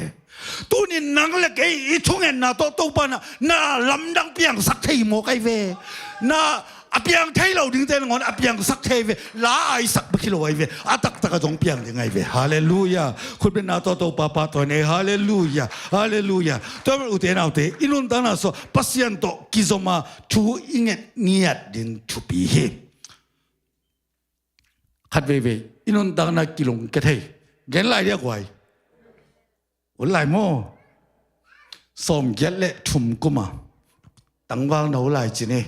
Tunin nang le kei i thungetna tawh Topa na, na lamdang piangsak thei mawk ahi ve. Na a piang thei lo dingte nangawn a piangsak thei ve. La a i sak bek hi lo ahi ve. A taktak a zong piang ding ahi ve. Halleluiah. Khutbetna tawh Topa pahtawi nei. Halleluiah. Halleluiah. Tua bel ute naute, i nuntakna sua Pasian tawh kizoma thu i nget ngiat ding thupi hi. Khat veivei i nuntakna kilungkia thei. Gen lai dia guai. Un lai maw? Sawmgiat le thum kuma tangval no lai ci ni.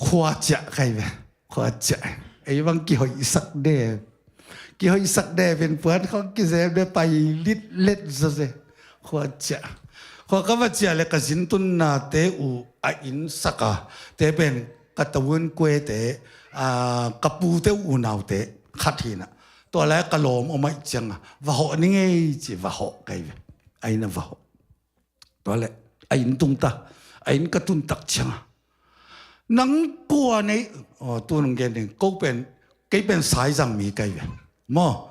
Khua ciah kai ve. Khua ciah. Ei bang kihoihsak de. Kihoihsak de pen puan khong kizem de pai lit let zaw ze. Khua ciah. Khua ka va ciah le ka zin tunnate uh a innsaka te pen ka tavuan kuete, a, ka pute uh unaute khat hinah. Tua lai ka lawm om aih cianga va hawh ni ngei ci va hawh kai ve. A inn a va hawh. Tua le a inn tungta, a inn ka tuntak cianga, nang kua nei, aw, tu nung gen ding, ko pen, kei pen Saizang mi kai ve. Maw,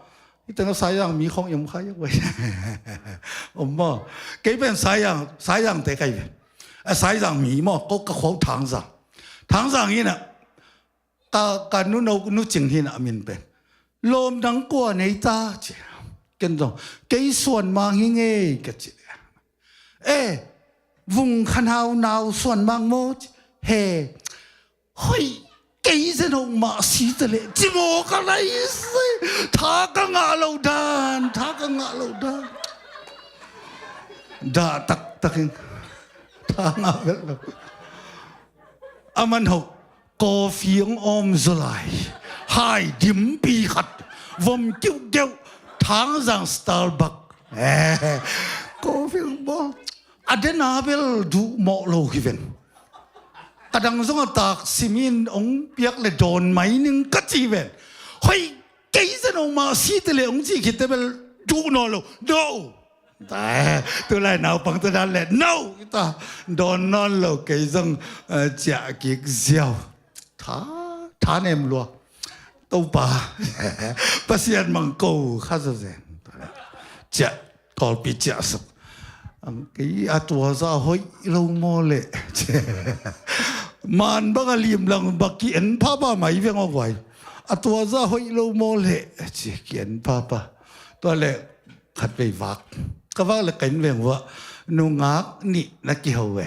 i tena Saizang mi khong i om kha ia wai. Om maw, kei pen Saizang, Saizang te kai ve. A Saizang mi maw, ko ka khuau Thangzang. Thangzang ina, ka, ka nu no, nu cing hina a min pen. Lawm nang kua nei ta ci. Ken zong, kei Suan Mang hi ngei ka ci. E, Vung Khan Hau nau Suan Mang maw ci. He, hoih kei zen hong mah si ta leh ci maw ka lai sei. Tha ka ngah lo dan, tha ka ngah lo dan. Dah taktakin tha ngah vel lo. A man hoh, coffee hong awm zaw lai. Hai dimpi khat, vom kiuhkeuh, Thangzang Starbucks. Eh, coffee hong bawl. A dena bel duh mawh lo hi ven. Ka dang zong a tak simin hong piak le dawn mai ning ka ci ven. Hoih kei zen hong mah si te le hong ci khit te bel duh nawn lo. No. Tulai naupang te dan le no. Dawn nawn lo kei zong, eh, ciah kik ziau. Tha, tha nem lua. Topa. Pasian mang ko kha zazen. Ciah, Kawlpi ciah suk. Ang kei a tua za hoih lo maw le. Man bang a lim lang bang ki en pha ba mai veng aw guai. A tua za hoih lo maw le. Ci ki en pha pa. Tua le khat vei vak. Ka vak le ka inn veng vua. Nungak nih na kiho ve.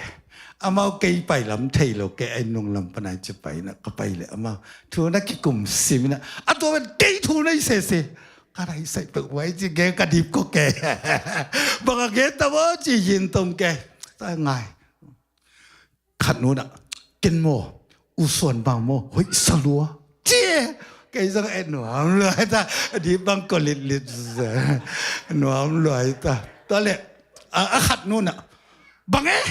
Amau kei pai lam thei lo kei a inn nung lam panai ci pai na ka pai le amau. Thu na kikum sim na. A tua ven kei thu na i sese. Ka rai sai pek vai ci ge ka dip ko ke. Bang a ge ta vo ci yin tong ke. Ta ngai. Khat nuna. Ken maw. U Suan Mang maw. Hoih sa lua. Ci. Kei zong e nuam luai ta. Dip bang ko lit lit. Nuam luai ta. Ta le. A, a khat nuna. Bang e.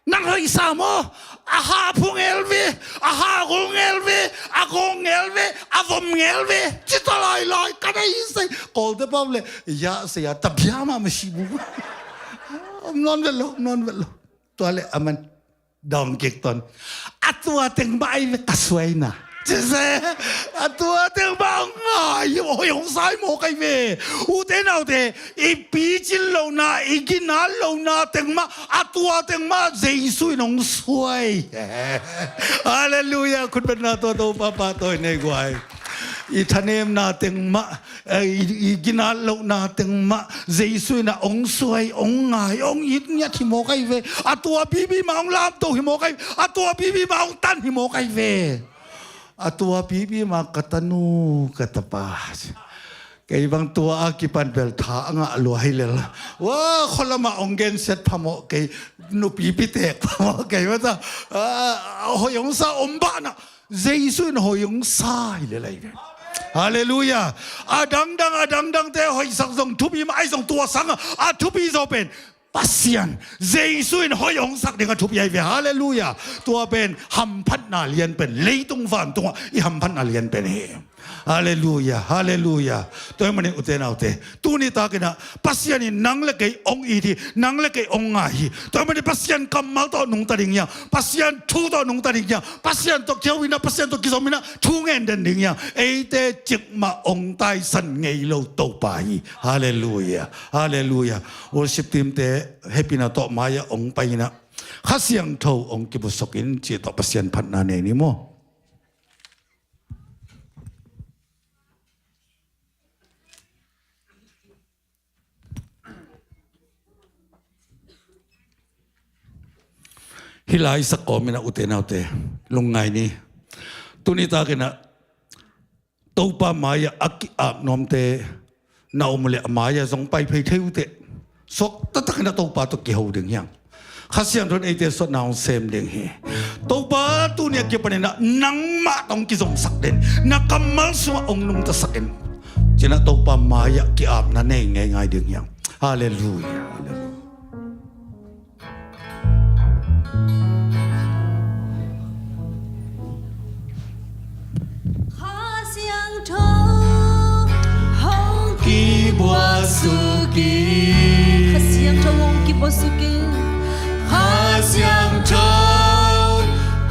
Nang hoih sa maw? A ha phu ngel ve, a ha gol ngel ve, a gong ngel ve, a vom ngel ve. Ci ta lai lai ka dai sei. Kawlte pau le ya sei a ta bia ma ma si bu. Om non ve lo, om non ve lo. Tua le a man dawng kik ton. A tua teng ba ai ve ka suai na. Ci se, a tua teng ba ngai hoi hong sai maw kai ve. Ute naute, i picin lohna, i ginat lohna teng mah, a tua teng mah Jesu in hong suai. Halleluiah, khutbetna tua Topa pahtawi nei guai. I thanemna teng mah, eh, i, i ginat lohna teng mah Jesu in a hong suai, hong ngai, hong it ngiat hi maw kai ve. A tua pipi mah hong lamto hi maw kai ve. A tua pipi mah hong tan hi maw kai ve. A tua pipi mah ka tanu ka tapa. Kei bang tua a kipan bel tha a ngah lua hi lel. Wa, khualamah ong gensiat phamawh kei, nupi pitek phamawh kei mata. Ah, hoih ong sa om banah Jesu in hoih ong sa hi lel ahi ve. Halleluiah. A dangdang, a dangdangte hoihsak zong thupi mah ahi zong tua sangah a thupi zaw pen Pasian, Jesu in hoih hong sak ding a thupi ahi ve. Halleluiah. Tua pen hamphatna lian pen, leitung vantungah i hamphatna lian pen hi. Halleluiah, halleluiah. Tua ahih manin ute naute, tuni takinah Pasian in nang le kei hong it hi, nang le kei hong ngai hi. Tua ahih manin Pasian kammal tawh nungta ding hiam, Pasian thu tawh nungta ding hiam, Pasian tawh kiho inah, Pasian tawh kizom inah thu ngen den ding hiam. Eite cikmah hong taisan ngei lo Topa hi. Halleluiah. Halleluiah. Worship team te hehpihna tawh mai-ah hong pai inah, Kha Siangtho hong kibusukin cih tawh Pasian phatna nei ni maw. Hih la i sak kawm inah ute naute, lungngai ni. Tuni takinah Topa mai-ah a ki-ap nuamte na om uh leh a mai-ah zong pai phei thei uh teh. Suak taktakin a Topa tawh kiho ding hiam. Kha Siangtho in eite suahna hong sem ding hi. Topa, tuni a kipanin ah nangmah tawh hong kizomsak den, na kammal sungah hong nungtasak in, ci-in ah Topa mai-ah ki-apna nei ngeingai ding hiam. Halleluiah. Halleluiah. Kha Siangtho hong kibuak suk in. Kha Siangtho hong kibuak suk in. Kha Siangtho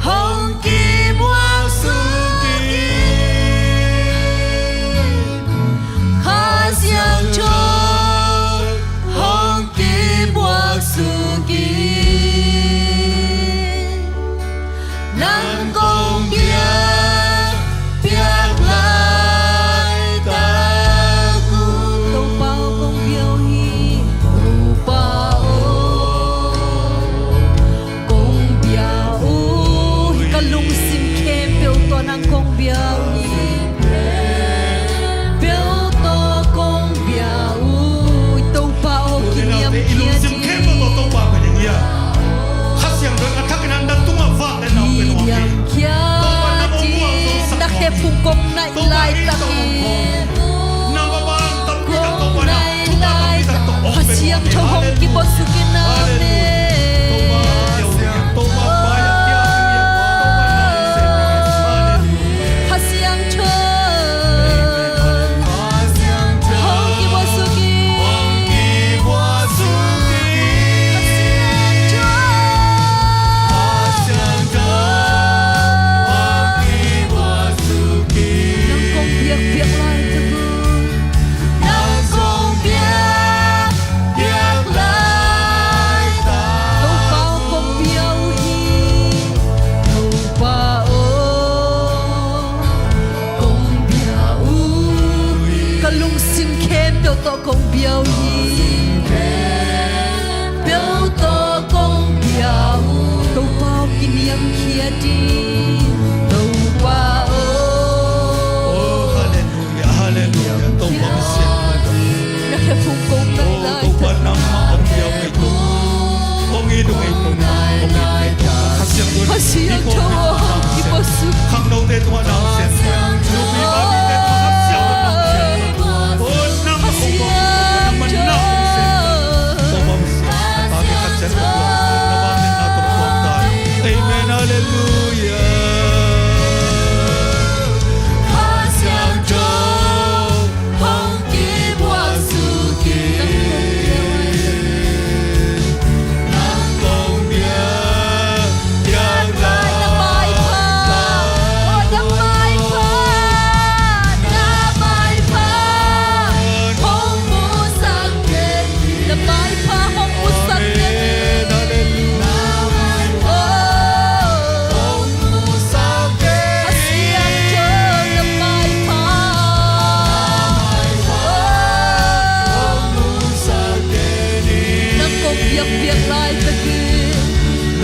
hong kibuak suk in. Kha Siangtho hong kibuak suk in. Nang kong biak, biak laitak uh. Topa aw kong bia uh hi. Topa aw kong bia uh hi. Ka lungsim khempeuh tawh nang kong bia uh hi. Peuh tawh kong bia uh, Topa aw, kiniamkhiat in. Kha Siangtho in a thakin a na tungah vak le nau pen uh a kiniamkhiat in, na khephung kong naih laitakin, kong naih laitakin, Kha Siangtho hong kibuak suk in. Amen. Kha Siangtho hong kibuak suk in. Kha Siangtho nang kong biak, biak laitak uh. Nang kong biak, biak laitak. Topa aw kong bia uh hi. Topa aw kong bia uh hi. Ka lungsim khempeuh tawh kong bia uh hi. Peuh tawh kong bia uh. Topa aw kiniamkhiat in. Topa aw. Oh, halleluiah, halleluiah. Topa Pasian. Na khephung kong naih laitakin, Topa nangmah hong bia uh hi. Hong it uh hi. Hong it uh hi. Kha Siangtho hong kibuak suk. Khangnote tungah na hong sem. Nupi bang mite tungah Kha Siangtho nang sem. Oh, nangmah hong bawk, nangmah na hong sem. Topa Pasian, na pate khat ciat hong bawk, na vangliatna tawh hong tuak ta. Amen, halleluiah. Kha Siangtho hong kibuak suk in. Nang kong bia, bia na maipha. Oh, na maipha, na maipha hong musak den. Na maipha hong musak den. Amen. Halleluiah. Oh. Kha Siangtho na maipha. Nang kong biak, biak laitakin.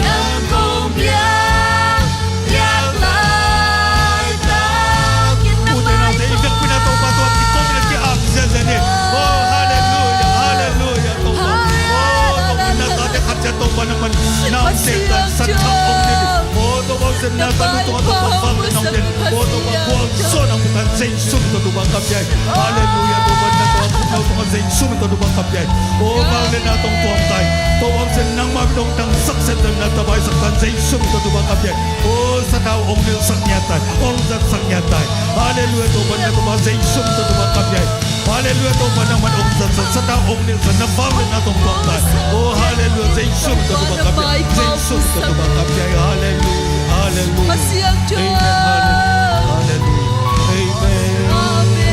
Nang kong biak, biak laitakin na maipha. Tua tanu tungah Topa vangliatna hong pia in. O Topa, khualzawhna hong pia ta in, Jesu min tawh Topa ka pia hi. Halleluiah. Topa na tawh a pumno tungah Jesu min tawh Topa ka pia hi. O vangliatna tawh hong tuam ta hi. Topa Pasian, nangmah min hong dangsak semsem na tabaisak ta in, Jesu min tawh Topa ka pia hi. O sathau hong nilhsak ngiat ta hi. Hong zatsak ngiat ta hi. Halleluiah. Topa na Topa Jesu min tawh Topa ka pia hi. Halleluiah, Topa nangman hong zatsak, sathau hong nilhsak, na vangliatna tawh hong tuam ta hi. Oh, halleluiah, Jesu min tawh Topa ka pia hi. Jesu min tawh Topa ka pia hi. Halleluiah, halleluiah. Amen, halleluiah. Amen. Amen.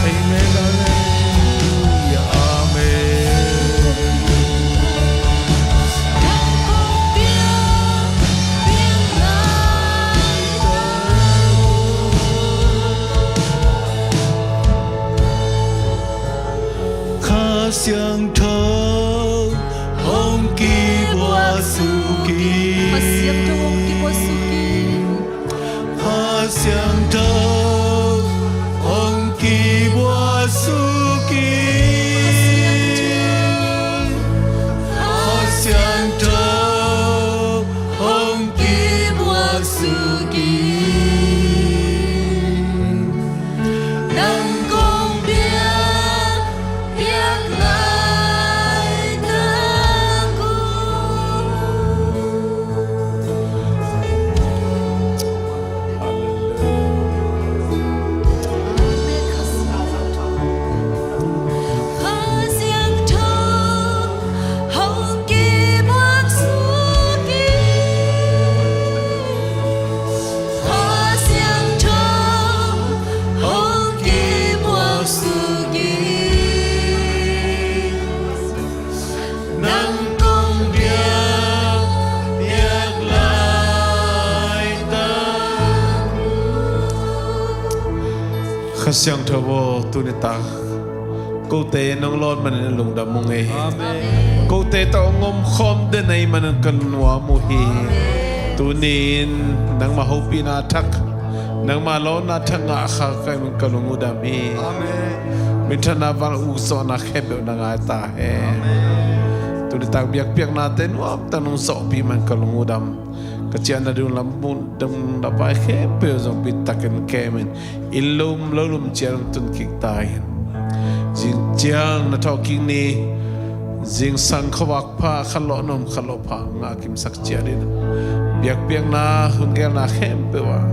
Amen, halleluiah. Amen. Kha Siangtho hong kibuak suk in. Kha Siangtho hong kibuak suk in. Kha Siangtho hong kibuak suk in. Kha Siangtho hong kibuak suk in. Nang kong biak, biak laitak un. Kha Siangtho hong kibuak suk in. Kha Siangtho hong kibuak suk in. Nang kong biak, biak laitak un. Kha Siangtho aw, tuni tak kote nong lawn manin lungdam ung ei. Amen. Kote tawh hong omkhawm den ahih manin ka lungnuam uh hi. Amen. Tuni-in nangmah hopihna thak, nangmah lawnna thak ngah kha ka hih manin ka lung uh dam hi. Amen. Minthanna, vangliatna, ukzawhna khempeuh na ngai ta hen. Amen. Tuni tak biakpiaknate nuamtak nong zawhpih manin ka lung uh dam. Ka ciahna ding lam mun dong na pai khempeuh zong pittakin kemin, inn lo um lo lum ciat hong tun kik ta in. Zing ciang na thawhkik ni, zingsang khuavak pha, khatlawh na om, khatlawh pha ngah kimsak ciat in. Biakpiakna, hun geelna khempeuh ah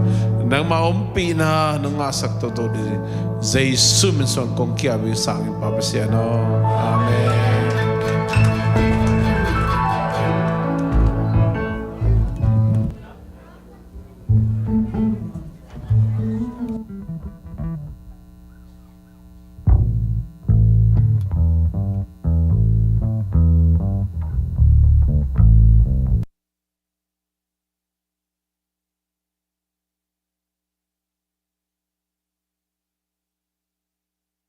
nangmah ompihna nong ngahsak toto ding Jesu min suang kong kiap hi, sangin Pa Pasian aw. Amen.